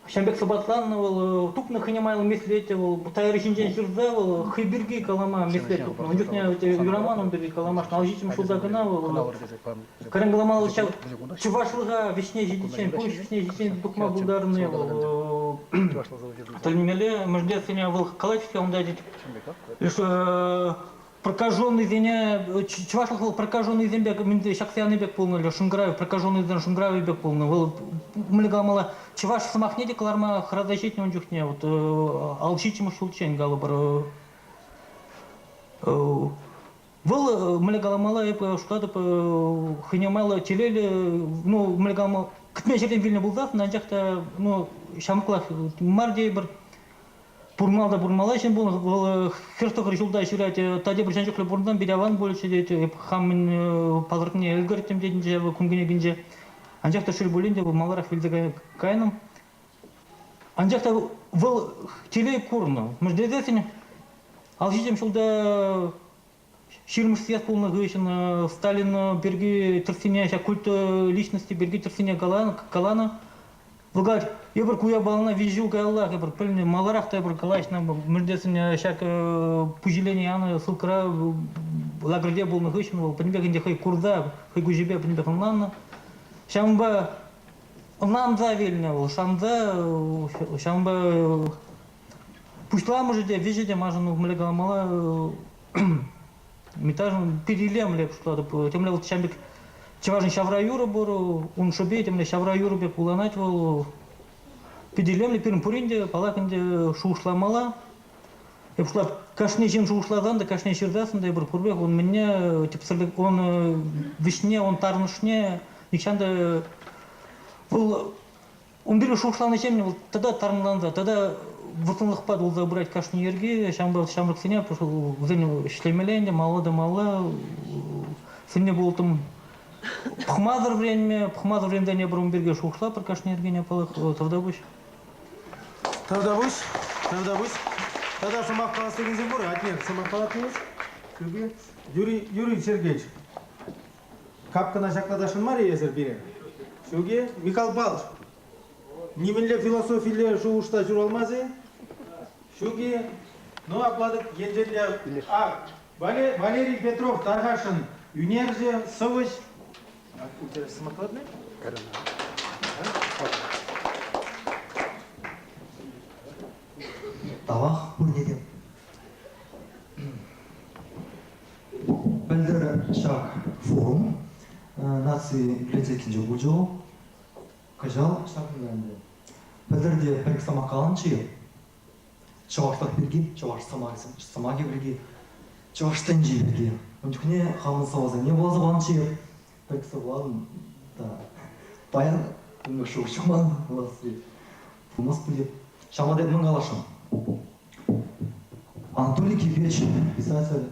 Ҫавӑн пек сӑпатланнӑ вӑл, тупнӑ хӑйне майлӑ меслет вӑл, Тайӑр ҫинчен ҫырса вӑл хӑй пирки калама меслет тупнӑ. Ун чухне юраман ун пирки каламашкӑн, ал ҫиччӗмӗш ҫулта кӑна вӑл кӑрен каламалла ҫав чӑвашлӑха вӗҫне ҫитиччен, пурнӑҫ вӗҫне ҫитиччен тухма пултарни вӑл. Тӗлӗнмелле, мӗншӗн вӑл калать-ҫке унта тет, прокаженныйсене чӑвашлӑх вӑл прокаженныйсем пек мӗнле ҫакса яни пек пулнӑ или шӑнкӑрав прокаженныйсен шӑнкӑравӗ пек пулнӑ вӑл мӗнле каламалла чӑваш сӑмахне те кӑларма хӑраса ҫитнӗ ун чухне вот ал ҫиччӗмӗш ҫулччен калӑпӑр вӑл мӗнле каламалла эп шутлатӑп хӑйне майлӑ телейлӗ ну мӗнле каламалла кӗтмен ҫӗртен вилнӗ пулсассӑн анчах та ну ҫамрӑклах мар тейӗпӗр Пурмал та пурмалла ҫын пулнӑ. Вӑл 49 ҫулта ҫырать. Та тепӗр ҫын чухлӗ пурӑнсан пит аван пулӗччӗ тет. Эп хам мӗн палӑртнине ӗлкӗрттӗм тетӗнче вӑл кун кӗнекинче. Анчах та шел пулин те вӑл маларах вилсе кайнӑ. Анчах та вӑл телей курнӑ. Мӗш тесессӗн ал ҫичӗм ҫулта Ҫирӗммӗш съезд пулнӑ хыҫҫӑн Сталин пирки тӗртсене, ҫак культ личности пирки тӗртсене каланӑ. Вӑл калать, эпир ку япалана виҫ ҫул каяллах эпир пӗлнӗ, маларах та эпир калаҫнӑ, мӗнлесен ҫак пуҫилене янӑ ссылкӑра лагерьте пулнӑ хыҫҫӑн вӑл пӗтӗмпех ӗнтӗ хӑй курса, хӑй куҫӗпе пӗтӗмпех ӑнланнӑ. Ҫавӑнпа ӑнланса вилнӗ вӑл, шанса, ҫавӑнпа пуҫламӑшӗ те, вӗҫӗ те маншӑн мӗнле каламалла, Митажӑн пит илемлӗ шутлатӑп. Темле вӑл ҫавӑн пек чӑвашӑн ҫавра юрӑ пур, ун шӑпи темле ҫавра юрӑ пек вуланать вӑл. Пит илемлӗ пирӗн пурин те, паллах ӗнтӗ, шухӑшламалла. Эп шутлап, кашни ҫын шухӑшласан та, кашни ҫырсассӑн та эпир пурпех ун мӗнне тӗпсӗрлӗх, он вӗҫне, он тарӑнӑшне нихҫан та вӑл Ун пирки шухӑшланӑ вӑл тата тарӑнланса, тата вӑрттӑнлӑхпа тулса пырать кашни йӗрки. Ҫавӑнпа ҫамрӑксене вӗсен ӗҫлемелле ӗнтӗ, малалла та малалла сӗннӗ пултӑм. Пӑхмасӑр вӗренме, пӑхмасӑр вӗренсен эпир ун пирки шухӑшлатпӑр кашни йӗркене, паллах, тавтапуҫ. Тавтапуҫ, тавтапуҫ. Тата сӑмах калас текенсем пур. Атнер, сӑмах калатнӑ-и? Юрий, Юрий Сергеевич, Капкӑна ҫаклатасшӑн мар-и эсӗр пире? Ҫук-и? Михаил Павлович, нимӗнле философилле шухӑш та ҫуралмасть-и? Ҫук-и? Ну, апла-тӑк, енчен те... А, Валерий Петров тархасшӑн ӳнерҫӗ, сӑвӑҫ. Интересно, Тавах пурне те. Пӗлтӗр ҫак форум наци библиотекинче пулчӗ вӑл. Кӑҫал ҫакӑнта ӗнтӗ. Пӗлтӗр те пӗр-ик сӑмах каланӑччӗ-и? Чӑвашлӑх пирки, чӑваш сӑмахӗ пирки, чӑваш тӗнчи пирки. Ун чухне хамӑн сӑвӑсене вуласа панӑччӗ-и? Пӗр-ик сӑвӑлан та паян ун пек шухӑш ҫук ман вуласси. Пулмасть пуль. Ҫавӑнпа та эп мӗн каласшӑн? Анатолий Кипеч писатель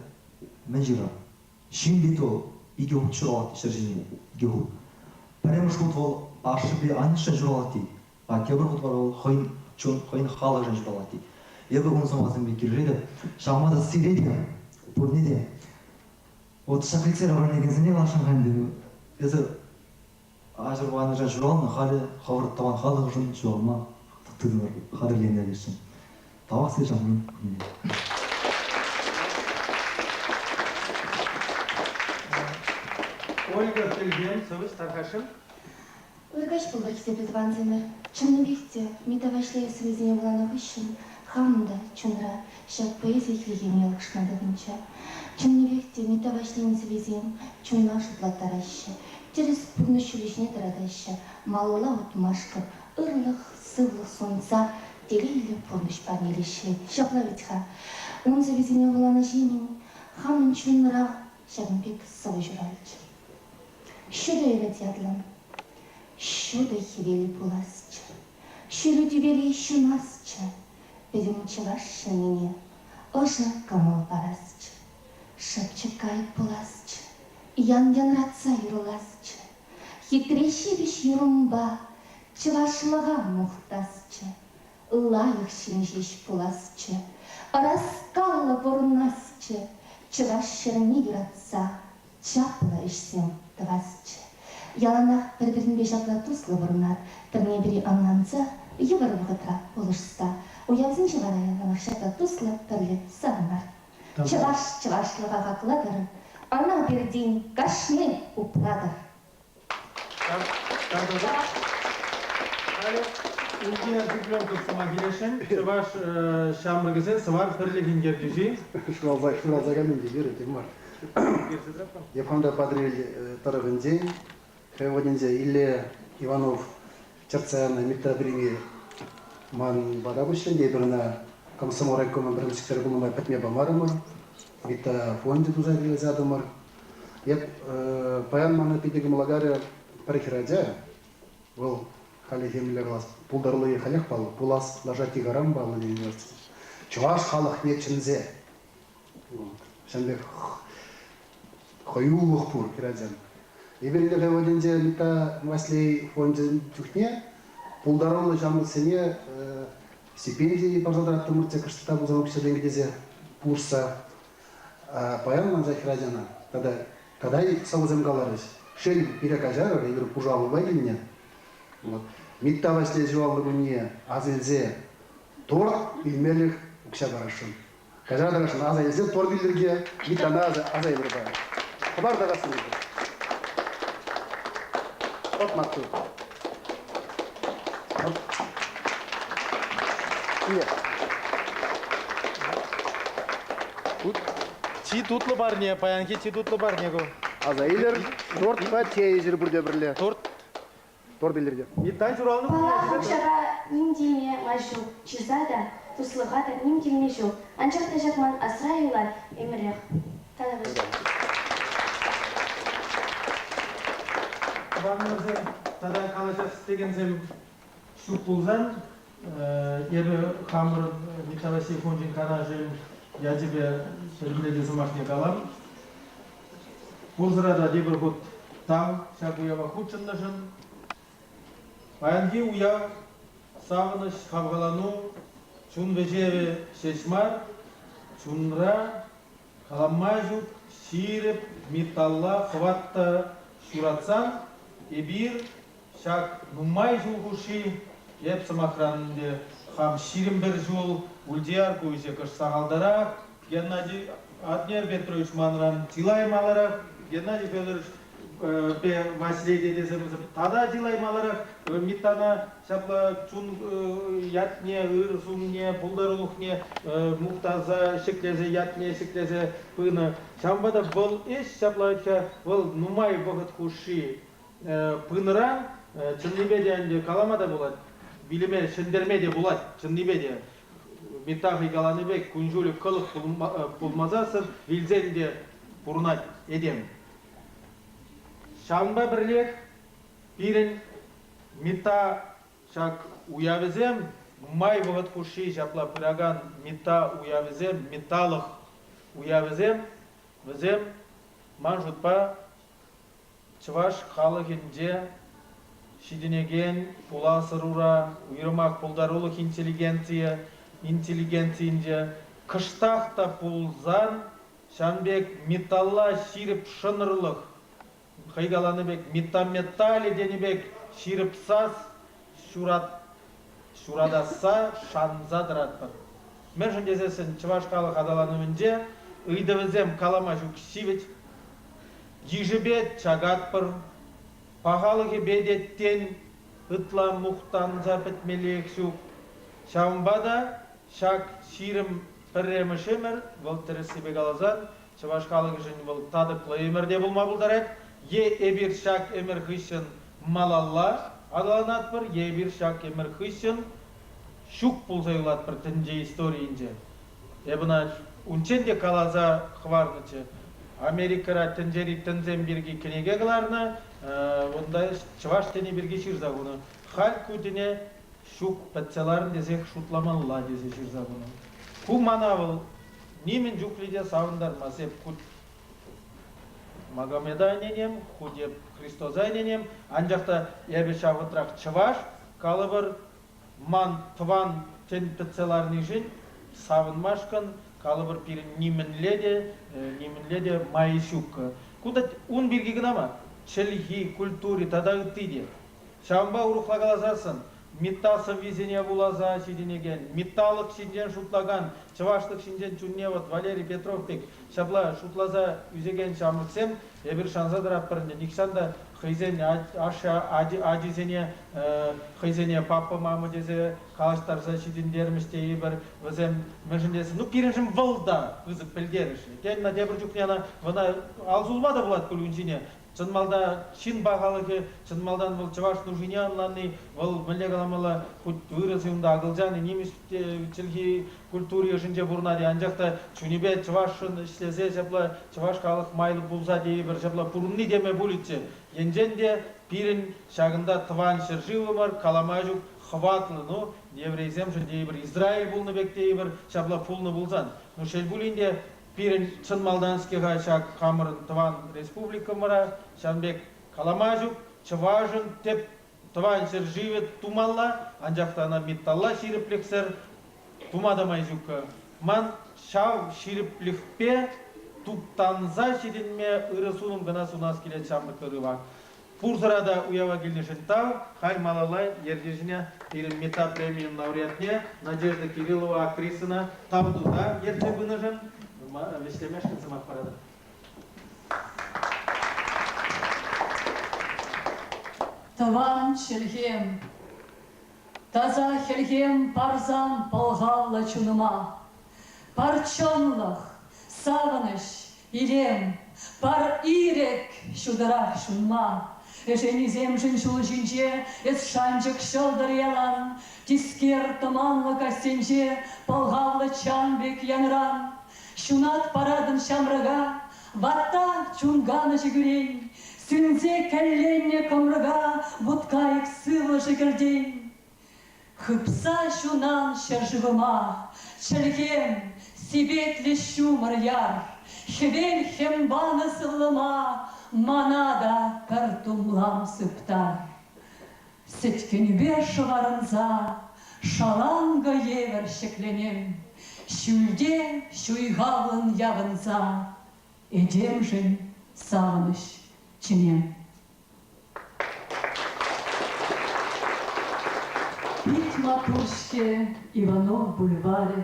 мӗн ҫырать? Ҫын тет вӑл икӗ хут ҫуралать ҫӗр ҫине, икӗ хут. Пӗрремӗш хут вӑл ашшӗпе аннӗшӗн ҫуралать тет, а тепӗр хут вара вӑл хӑйӗн чун, хӑйӗн халӑхӗшӗн ҫуралать тет. Эпӗ ун сӑмахсемпе килӗшетӗп. Ҫавӑнпа та сире те, пурне те вот ҫак лицейра вӗренекенсене каласшӑн-ха ӗнтӗ, эсӗ Аҫӑр-аннӗшӗн ҫуралнӑ, халӗ хӑвӑр тӑван халӑхшӑн ҫуралма тытӑнӑр, хатӗрленӗр теҫҫӗ. Тавах сире ҫавӑн Ольга Хӗлхем, сӑвӑҫ тархасшӑн. Ыркаҫ пултӑр, хисеплӗ тӑвансемӗр. Чӑннипех те, Митта Ваҫлейӗ сӑввисене вуланӑ хыҫҫӑн хам та чунра ҫак поэзи хӗлхемне лӑкшма тытӑнчӗ. Чӑннипех те, Митта Ваҫлейӗн сӑввисем чуна шутлаттараҫҫӗ, тӗрӗс пурнӑҫ ҫулӗ ҫине тӑратаҫҫӗ, малалла утмашкӑн ырлӑх, сывлӑх сунса телейлӗ пурнӑҫ парнелеҫҫӗ. Ҫапла вӗт-ха, ун сӑввисене вуланӑҫемӗн хамӑн чунра ҫакӑн пек сӑвӑ ҫуралчӗ. Ҫутӑ ӗмӗт ятлӑ. Ҫутӑ хӗвел пуласчӗ, ҫӳлӳ тӳпере ҫунасчӗ, пӗтӗм чӑваш ҫыннине ӑшӑ кӑмӑл парасчӗ. Шӑпчӑк кайӑк пуласчӗ, ян янратса юрласчӗ, хитре ҫепӗҫ юрӑмпа чӑвашлӑха мухтасчӗ, лайӑх ҫын ҫеҫ пуласчӗ, ӑраскаллӑ пурӑнасчӗ, чӑваш ҫӗрне юратса чаплӑ ӗҫсем тӑвасчӗ. Яланах пӗр-пӗринпе ҫапла туслӑ пурӑнар, пӗрне-пӗри ӑнланса, йывӑр вӑхӑтра пулӑшса, уявсенче вара яланах ҫапла туслӑ пӗрле савӑнар. Чӑваш чӑвашлӑха хаклатӑр, ӑна пиртен кашни упратӑр. Халӗ Ульдияр Цыпленков сӑмах илесшӗн. Чӑваш ҫамрӑкӗсен Сӑвар пӗрлӗхӗн ертӳҫи. Шуралса, шуралса кайнӑ ӗнтӗ, юрӗ, тем мар. Епханта Патӑрьел тӑрӑхӗнчен хӑй вӑхӑтӗнче Илле Иванов чӗртсе янӑ Митта преми ман пата куҫрӗ ӗнтӗ. Эпир ӑна комсомол райкомӗн пӗрремӗш секретарӗ пулнӑ май пӗтме памарӑмӑр. Митта фончӗ туса килсе ятӑмӑр. Эп паян мана питӗ кӑмӑллакарӗ пӗр хӗрача. Вӑл халӗ мӗнле калас, пултарулӑхӗ халех паллӑ, пулас лаша тихаран паллӑ тенӗ Чӑваш халӑхне чӗнсе. Ҫавӑн пек хӑюлӑх пур хӗрачан. Эпир ӗнтӗ хӑй вӑхӑтӗнче Митта Ваҫлей фончӗн чухне пултаруллӑ ҫамрӑксене стипенди парса тӑраттӑмӑрччӗ, кӑштах пулсан укҫа-тенкӗ тесе пулӑшса. Паян манса хӗрачана тата тата сӑвӑсем каларӗҫ. Шел, пире каҫарӑр, эпир пушалупа килнӗ. Вот. Митта Ваҫлей ҫуралнӑ кунне аса илсе торт илмелӗх укҫа парасшӑн. Каҫара тӑрасшӑн, аса илсе торт илтӗр Миттана аса илӗр паян. Хӑпар тарасшӑн. Вот маттур. Чи тутлӑ парне, паянхи чи тутлӑ парне ку. Аса илер, тортпа чей ӗҫӗр пурте пӗрле. Торт. Торт илер те. Миттай ҫуралнӑ Паллах, укҫапа ним теме май ҫук, чыса та, туслӑха та ним килме ҫук. Анчах та ҫак ман асра юлать ӗмӗрех. Тата Тӑванӑмӑрсем тата калаҫас текенсем ҫук пулсан, эпӗ хамӑр Николай Фончӗн канашӗн ячӗпе пӗтӗмлетӳ сӑмахне калам. Пурсӑра та тепӗр хут тав ҫак уява хутшӑннӑшӑн. Паянхи уяв савӑнӑҫ, хавхалану, чун вӗҫевӗ ҫеҫ мар, чунра Калама ҫук ҫирӗп металла хӑват та ҫуратсан эпир ҫак нумай ҫул хушши, эп, сӑмахран ӗнтӗ, хам 21 ҫул Ультияр ку ӗҫе кӑшт сахалтарах, Геннадий Атнер Петрович манран чылай маларах, Геннадий Федорович Ваҫлей тетесем тата чылай маларах Миттана ҫапла чун ятне, ыр сумне, пултарулӑхне мухтаса ҫӗклесе, ятне ҫӗклесе пынӑ. Ҫавӑнпа та вӑл ӗҫ ҫапла вӑл нумай вӑхӑт хушши пынӑран чӑннипе те ӗнтӗ калама та пулать, вилӗме ҫӗнтерме те пулать, чӑннипе те. Митта хӑй каланӑ пек, кун-ҫулӗ кӑлӑх пулмасассӑн вилсен те пурӑнать этем. Ҫавӑнпа пӗрлех пирӗн Митта ҫак уявӗсем нумай вӑхӑт хушши ҫапла пыракан Митта уявӗсем, Митталӑх уявӗсем, вӗсем, ман шутпа, чӑваш халӑхӗнче ҫитӗнекен пулас ӑрура, уйрӑмах пултарулӑх интеллигенцийӗ, интеллигенцийӗнче кӑштах та пулсан Ҫавӑн пек металла ҫирӗп шӑнӑрлӑх, хӑй каланӑ пек метаметалӗ тенӗ пек ҫирӗп сас ҫуратасса шанса тӑратпӑр. Мӗншӗн тесессӗн чӑваш халӑх аталанӑвӗнче ыйтӑвӗсем калама ҫук ҫивӗч, йышӗпе чакатпӑр, пахалӑхӗпе те тен ытла мухтанса пӗтмеллех ҫук. Ҫавӑнпа та ҫак 21-мӗш ӗмӗр, вӑл тӗрӗссипе каласан, чӑваш халӑхӗшӗн вӑл татӑклӑ ӗмӗр те пулма пултарать. Е эпир ҫак ӗмӗр хыҫҫӑн малалла аталанатпӑр, е эпир ҫак ӗмӗр хыҫҫӑн ҫук пулса юлатпӑр тӗнче историйӗнче. Эп ӑна унччен те каласа хӑварнӑччӗ. Америкӑра тӗнчери тӗнсем пирки кӗнеке кӑларнӑ, унта чӑваш тӗнӗ пирки ҫырса хунӑ. Халь ку тӗне ҫук, пӗтсе ларӑн тесех шутламалла тесе ҫырса хунӑ. Ку мана вӑл нимӗн чухлӗ те савӑнтармасть. Эп ку. Магомеда ӗненем, хуть эп Христоса ӗненем, анчах та эпӗ ҫав вӑхӑтрах чӑваш, калӑпӑр, ман тӑван тӗн пӗтсе ларнишӗн савӑнмашкӑн, калӑпӑр, пирӗн нимӗнле те, нимӗнле те май ҫуккӑ. Ку та ун пирки кӑна мар, чӗлхи, культури тата ытти те. Ҫавӑнпа урӑхла каласассӑн, Митта сӑввисене вуласа ҫитӗнекен, Митталӑх ҫинчен шутлакан, чӑвашлӑх ҫинчен чунне вот Валерий Петров пек ҫапла шутласа ӳсекен ҫамрӑксем эпир шанса тӑратпӑр ӗнтӗ нихҫан та хӑйсен ашшӗ ачисене хӑйсене папа-мама тесе калаҫтарса ҫитӗнтермӗҫ тейӗпӗр. Вӗсем мӗншӗн тесен, ну пирӗншӗн вӑл та пысӑк пӗлтерӗшлӗ. Тен, ӑна тепӗр чухне ӑна ӑна ал сулма та пулать пуль ун ҫине. Чӑн малта ҫын пахалӑхӗ, чӑн малтан вӑл чӑваш нушине ӑнланни, вӑл мӗнле каламалла, хуть вырӑс-и унта акӑлчан-и, нимӗҫ чӗлхи культури ӑшӗнче пурӑнать-и, анчах та чунӗпе чӑвашшӑн ӗҫлесе ҫапла чӑваш халӑх майлӑ пулса тейӗпӗр, ҫапла пурӑнни теме пулӗччӗ. Енчен те пирӗн ҫакӑнта тӑван ҫӗршывӑмӑр калама ҫук хӑватлӑ, ну, еврейсемшӗн тейӗпӗр, Израиль пулнӑ пек тейӗпӗр, ҫапла пулнӑ пулсан. Ну, шел пулин те, Пирӗн чӑн малтан-ҫке-ха ҫак хамӑрӑн тӑван республикӑмӑра ҫавӑн пек калама ҫук, чӑвашӑн тӗп тӑван ҫӗршывӗ тумалла, анчах та ӑна металла ҫирӗплӗхсӗр тума та май ҫуккӑ. Ман ҫав ҫирӗплӗхпе туптанса ҫитӗнме ырӑ сунӑм кӑна сунас килет ҫамрӑк ырӑва. Пурсӑра та уява килнӗшӗн тав. Халь малалла ертӳҫӗне пирӗн Мета премийӗн лауреатне Надежда Кириллова актрисӑна тав туса ертсе пынӑшӑн вӗҫлемешкӗн сӑмах паратӑп. Тӑван чӗлхем, таса хӗлхем парсан пӑлхавлӑ чунӑма. Пар чӑнлӑх, савӑнӑҫ, илем, пар ирӗк ҫутӑрах ҫунма. Ӗшеннисемшӗн ҫул ҫинче эс шанчӑк ҫӑлтӑр ялан, тискер тӑманлӑ каҫсенче пӑлхавлӑ чан пек янран. Ҫунат паратӑн ҫамрӑка, ватта чун канӑҫӗ кӳрен, сӳнсе кӗлленнӗ кӑмрӑка вут-кайӑк сывлӑшӗ кӗртен. Хыпса ҫунан ҫӗршывӑма, чӗлхем, сипетлӗ ҫумӑр яр, хӗвел хӗм панӑ сывлӑма мана та пӗр тумлам сыптар. Сӗткенӳпе шӑварӑнса шаланкӑ евӗр ҫӗкленем, ҫӳлте ҫуйхавлӑн явӑнса этемшӗн савӑнӑҫ чӗнем. Пит маттур-ҫке Иванов бульварӗ,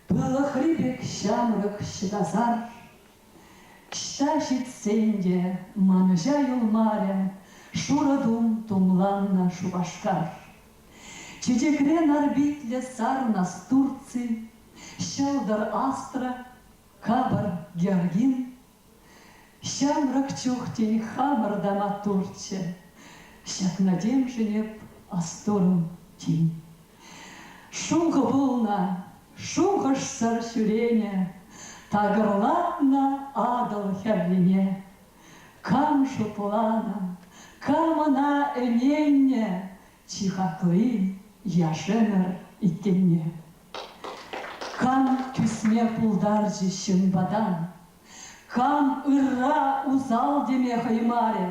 Пылӑхри пек ҫамрӑк ҫӑкасар. Ӑҫта ҫитсен те манӑҫа юлмарӗ Шурӑ тум тумланнӑ Шупашкар. Чечекре нарпитлӗ сар настурци, Ҫӑлтӑр астра, капӑр георгин. Ҫамрӑк чух, тен, хамӑр та маттурччӗ, Ҫакна темшӗн эп астурӑм тин. Шухӑ пулнӑ, шухӑшсӑр ҫӳренӗ, Такӑрлатнӑ Атӑл хӗррине. Кам шутланӑ, кам ӑна ӗненнӗ, Чи хакли яш ӗмӗр иккенне. Кам тӳсме пултарчӗ ҫын патан? Кам ырра усал теме хӑймарӗ,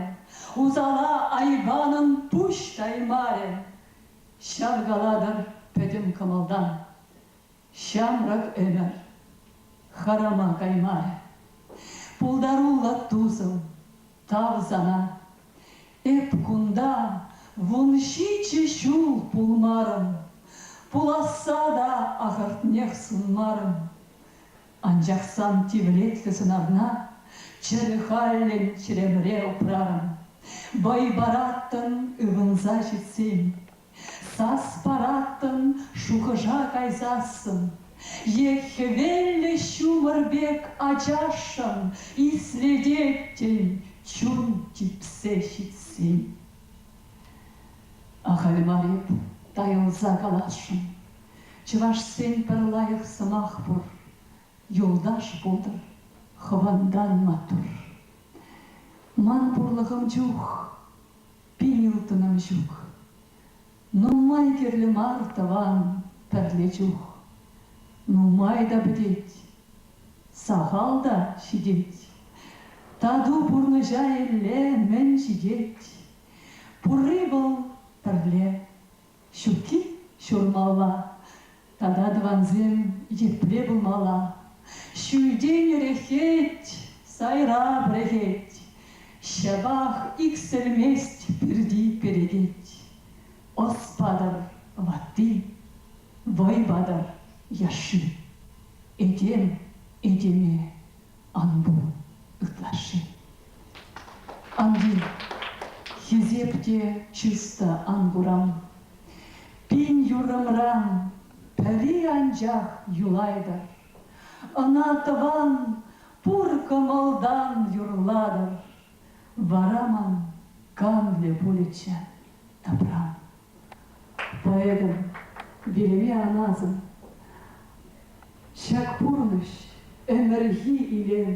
усала айванӑн пуҫ таймарӗ, ҫав калатӑр пӗтӗм кӑмӑлтан. Ҫамрӑк ӗмӗр харама каймарӗ. Пултаруллӑ тусӑм, тав сана. Эп кунта 17 ҫул пулмарӑм, пуласса та ахӑртнех сунмарӑм. Анчах сан тивлетлӗ сӑнарна чӗрӗ халлӗн чӗремре упрарӑм. Вӑй параттӑн ывӑнса ҫитсен, сас параттӑн шухӑша кайсассӑн. Е хӗвеллӗ ҫумӑр пек ачашшӑн ислететтӗн чун типсе ҫитсен. Ахаль мар эп тайӑлса каласшӑн. Чӑвашсен пӗр лайӑх сӑмах пур: юлташ пултӑр, хӑвӑнтан маттур. Ман пурлӑхӑм чух пин ылтӑнӑм ҫук. Нумай кирлӗ мар тӑван пӗрле чух. Нумай та пӗтет, сахал та ҫитет. Тату пурнӑҫа элле мӗн ҫитет? Пурри вӑл пӗрле, ҫукки ҫурмалла. Тата тӑвансем епле пулмалла? Ҫӳлтен рехет, сайра пӗрӗхет, Ҫапах иксӗлмест пирти перекет. Ӑс патӑр ватти, вӑй патӑр яшши. Этем этеме ан пул ытлашши. Ан тив, хисеп те чыс та ан курам. Пин юррӑмран пӗри анчах юлайтӑр. Ӑна тӑван пур кӑмӑлтан юрлатӑр. Вара ман канлӗ пулӗччӗ тӑпрам. Поэтӑм вилӗме ан асӑн. Ҫак пурнӑҫ ӗмӗрхи илем.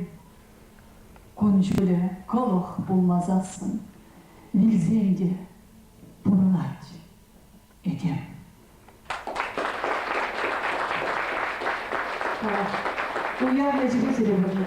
Кун-ҫулӗ кӑлӑх пулмасассӑн вилсен те пурӑнать этем. Уяв ячӗпе сире пурне.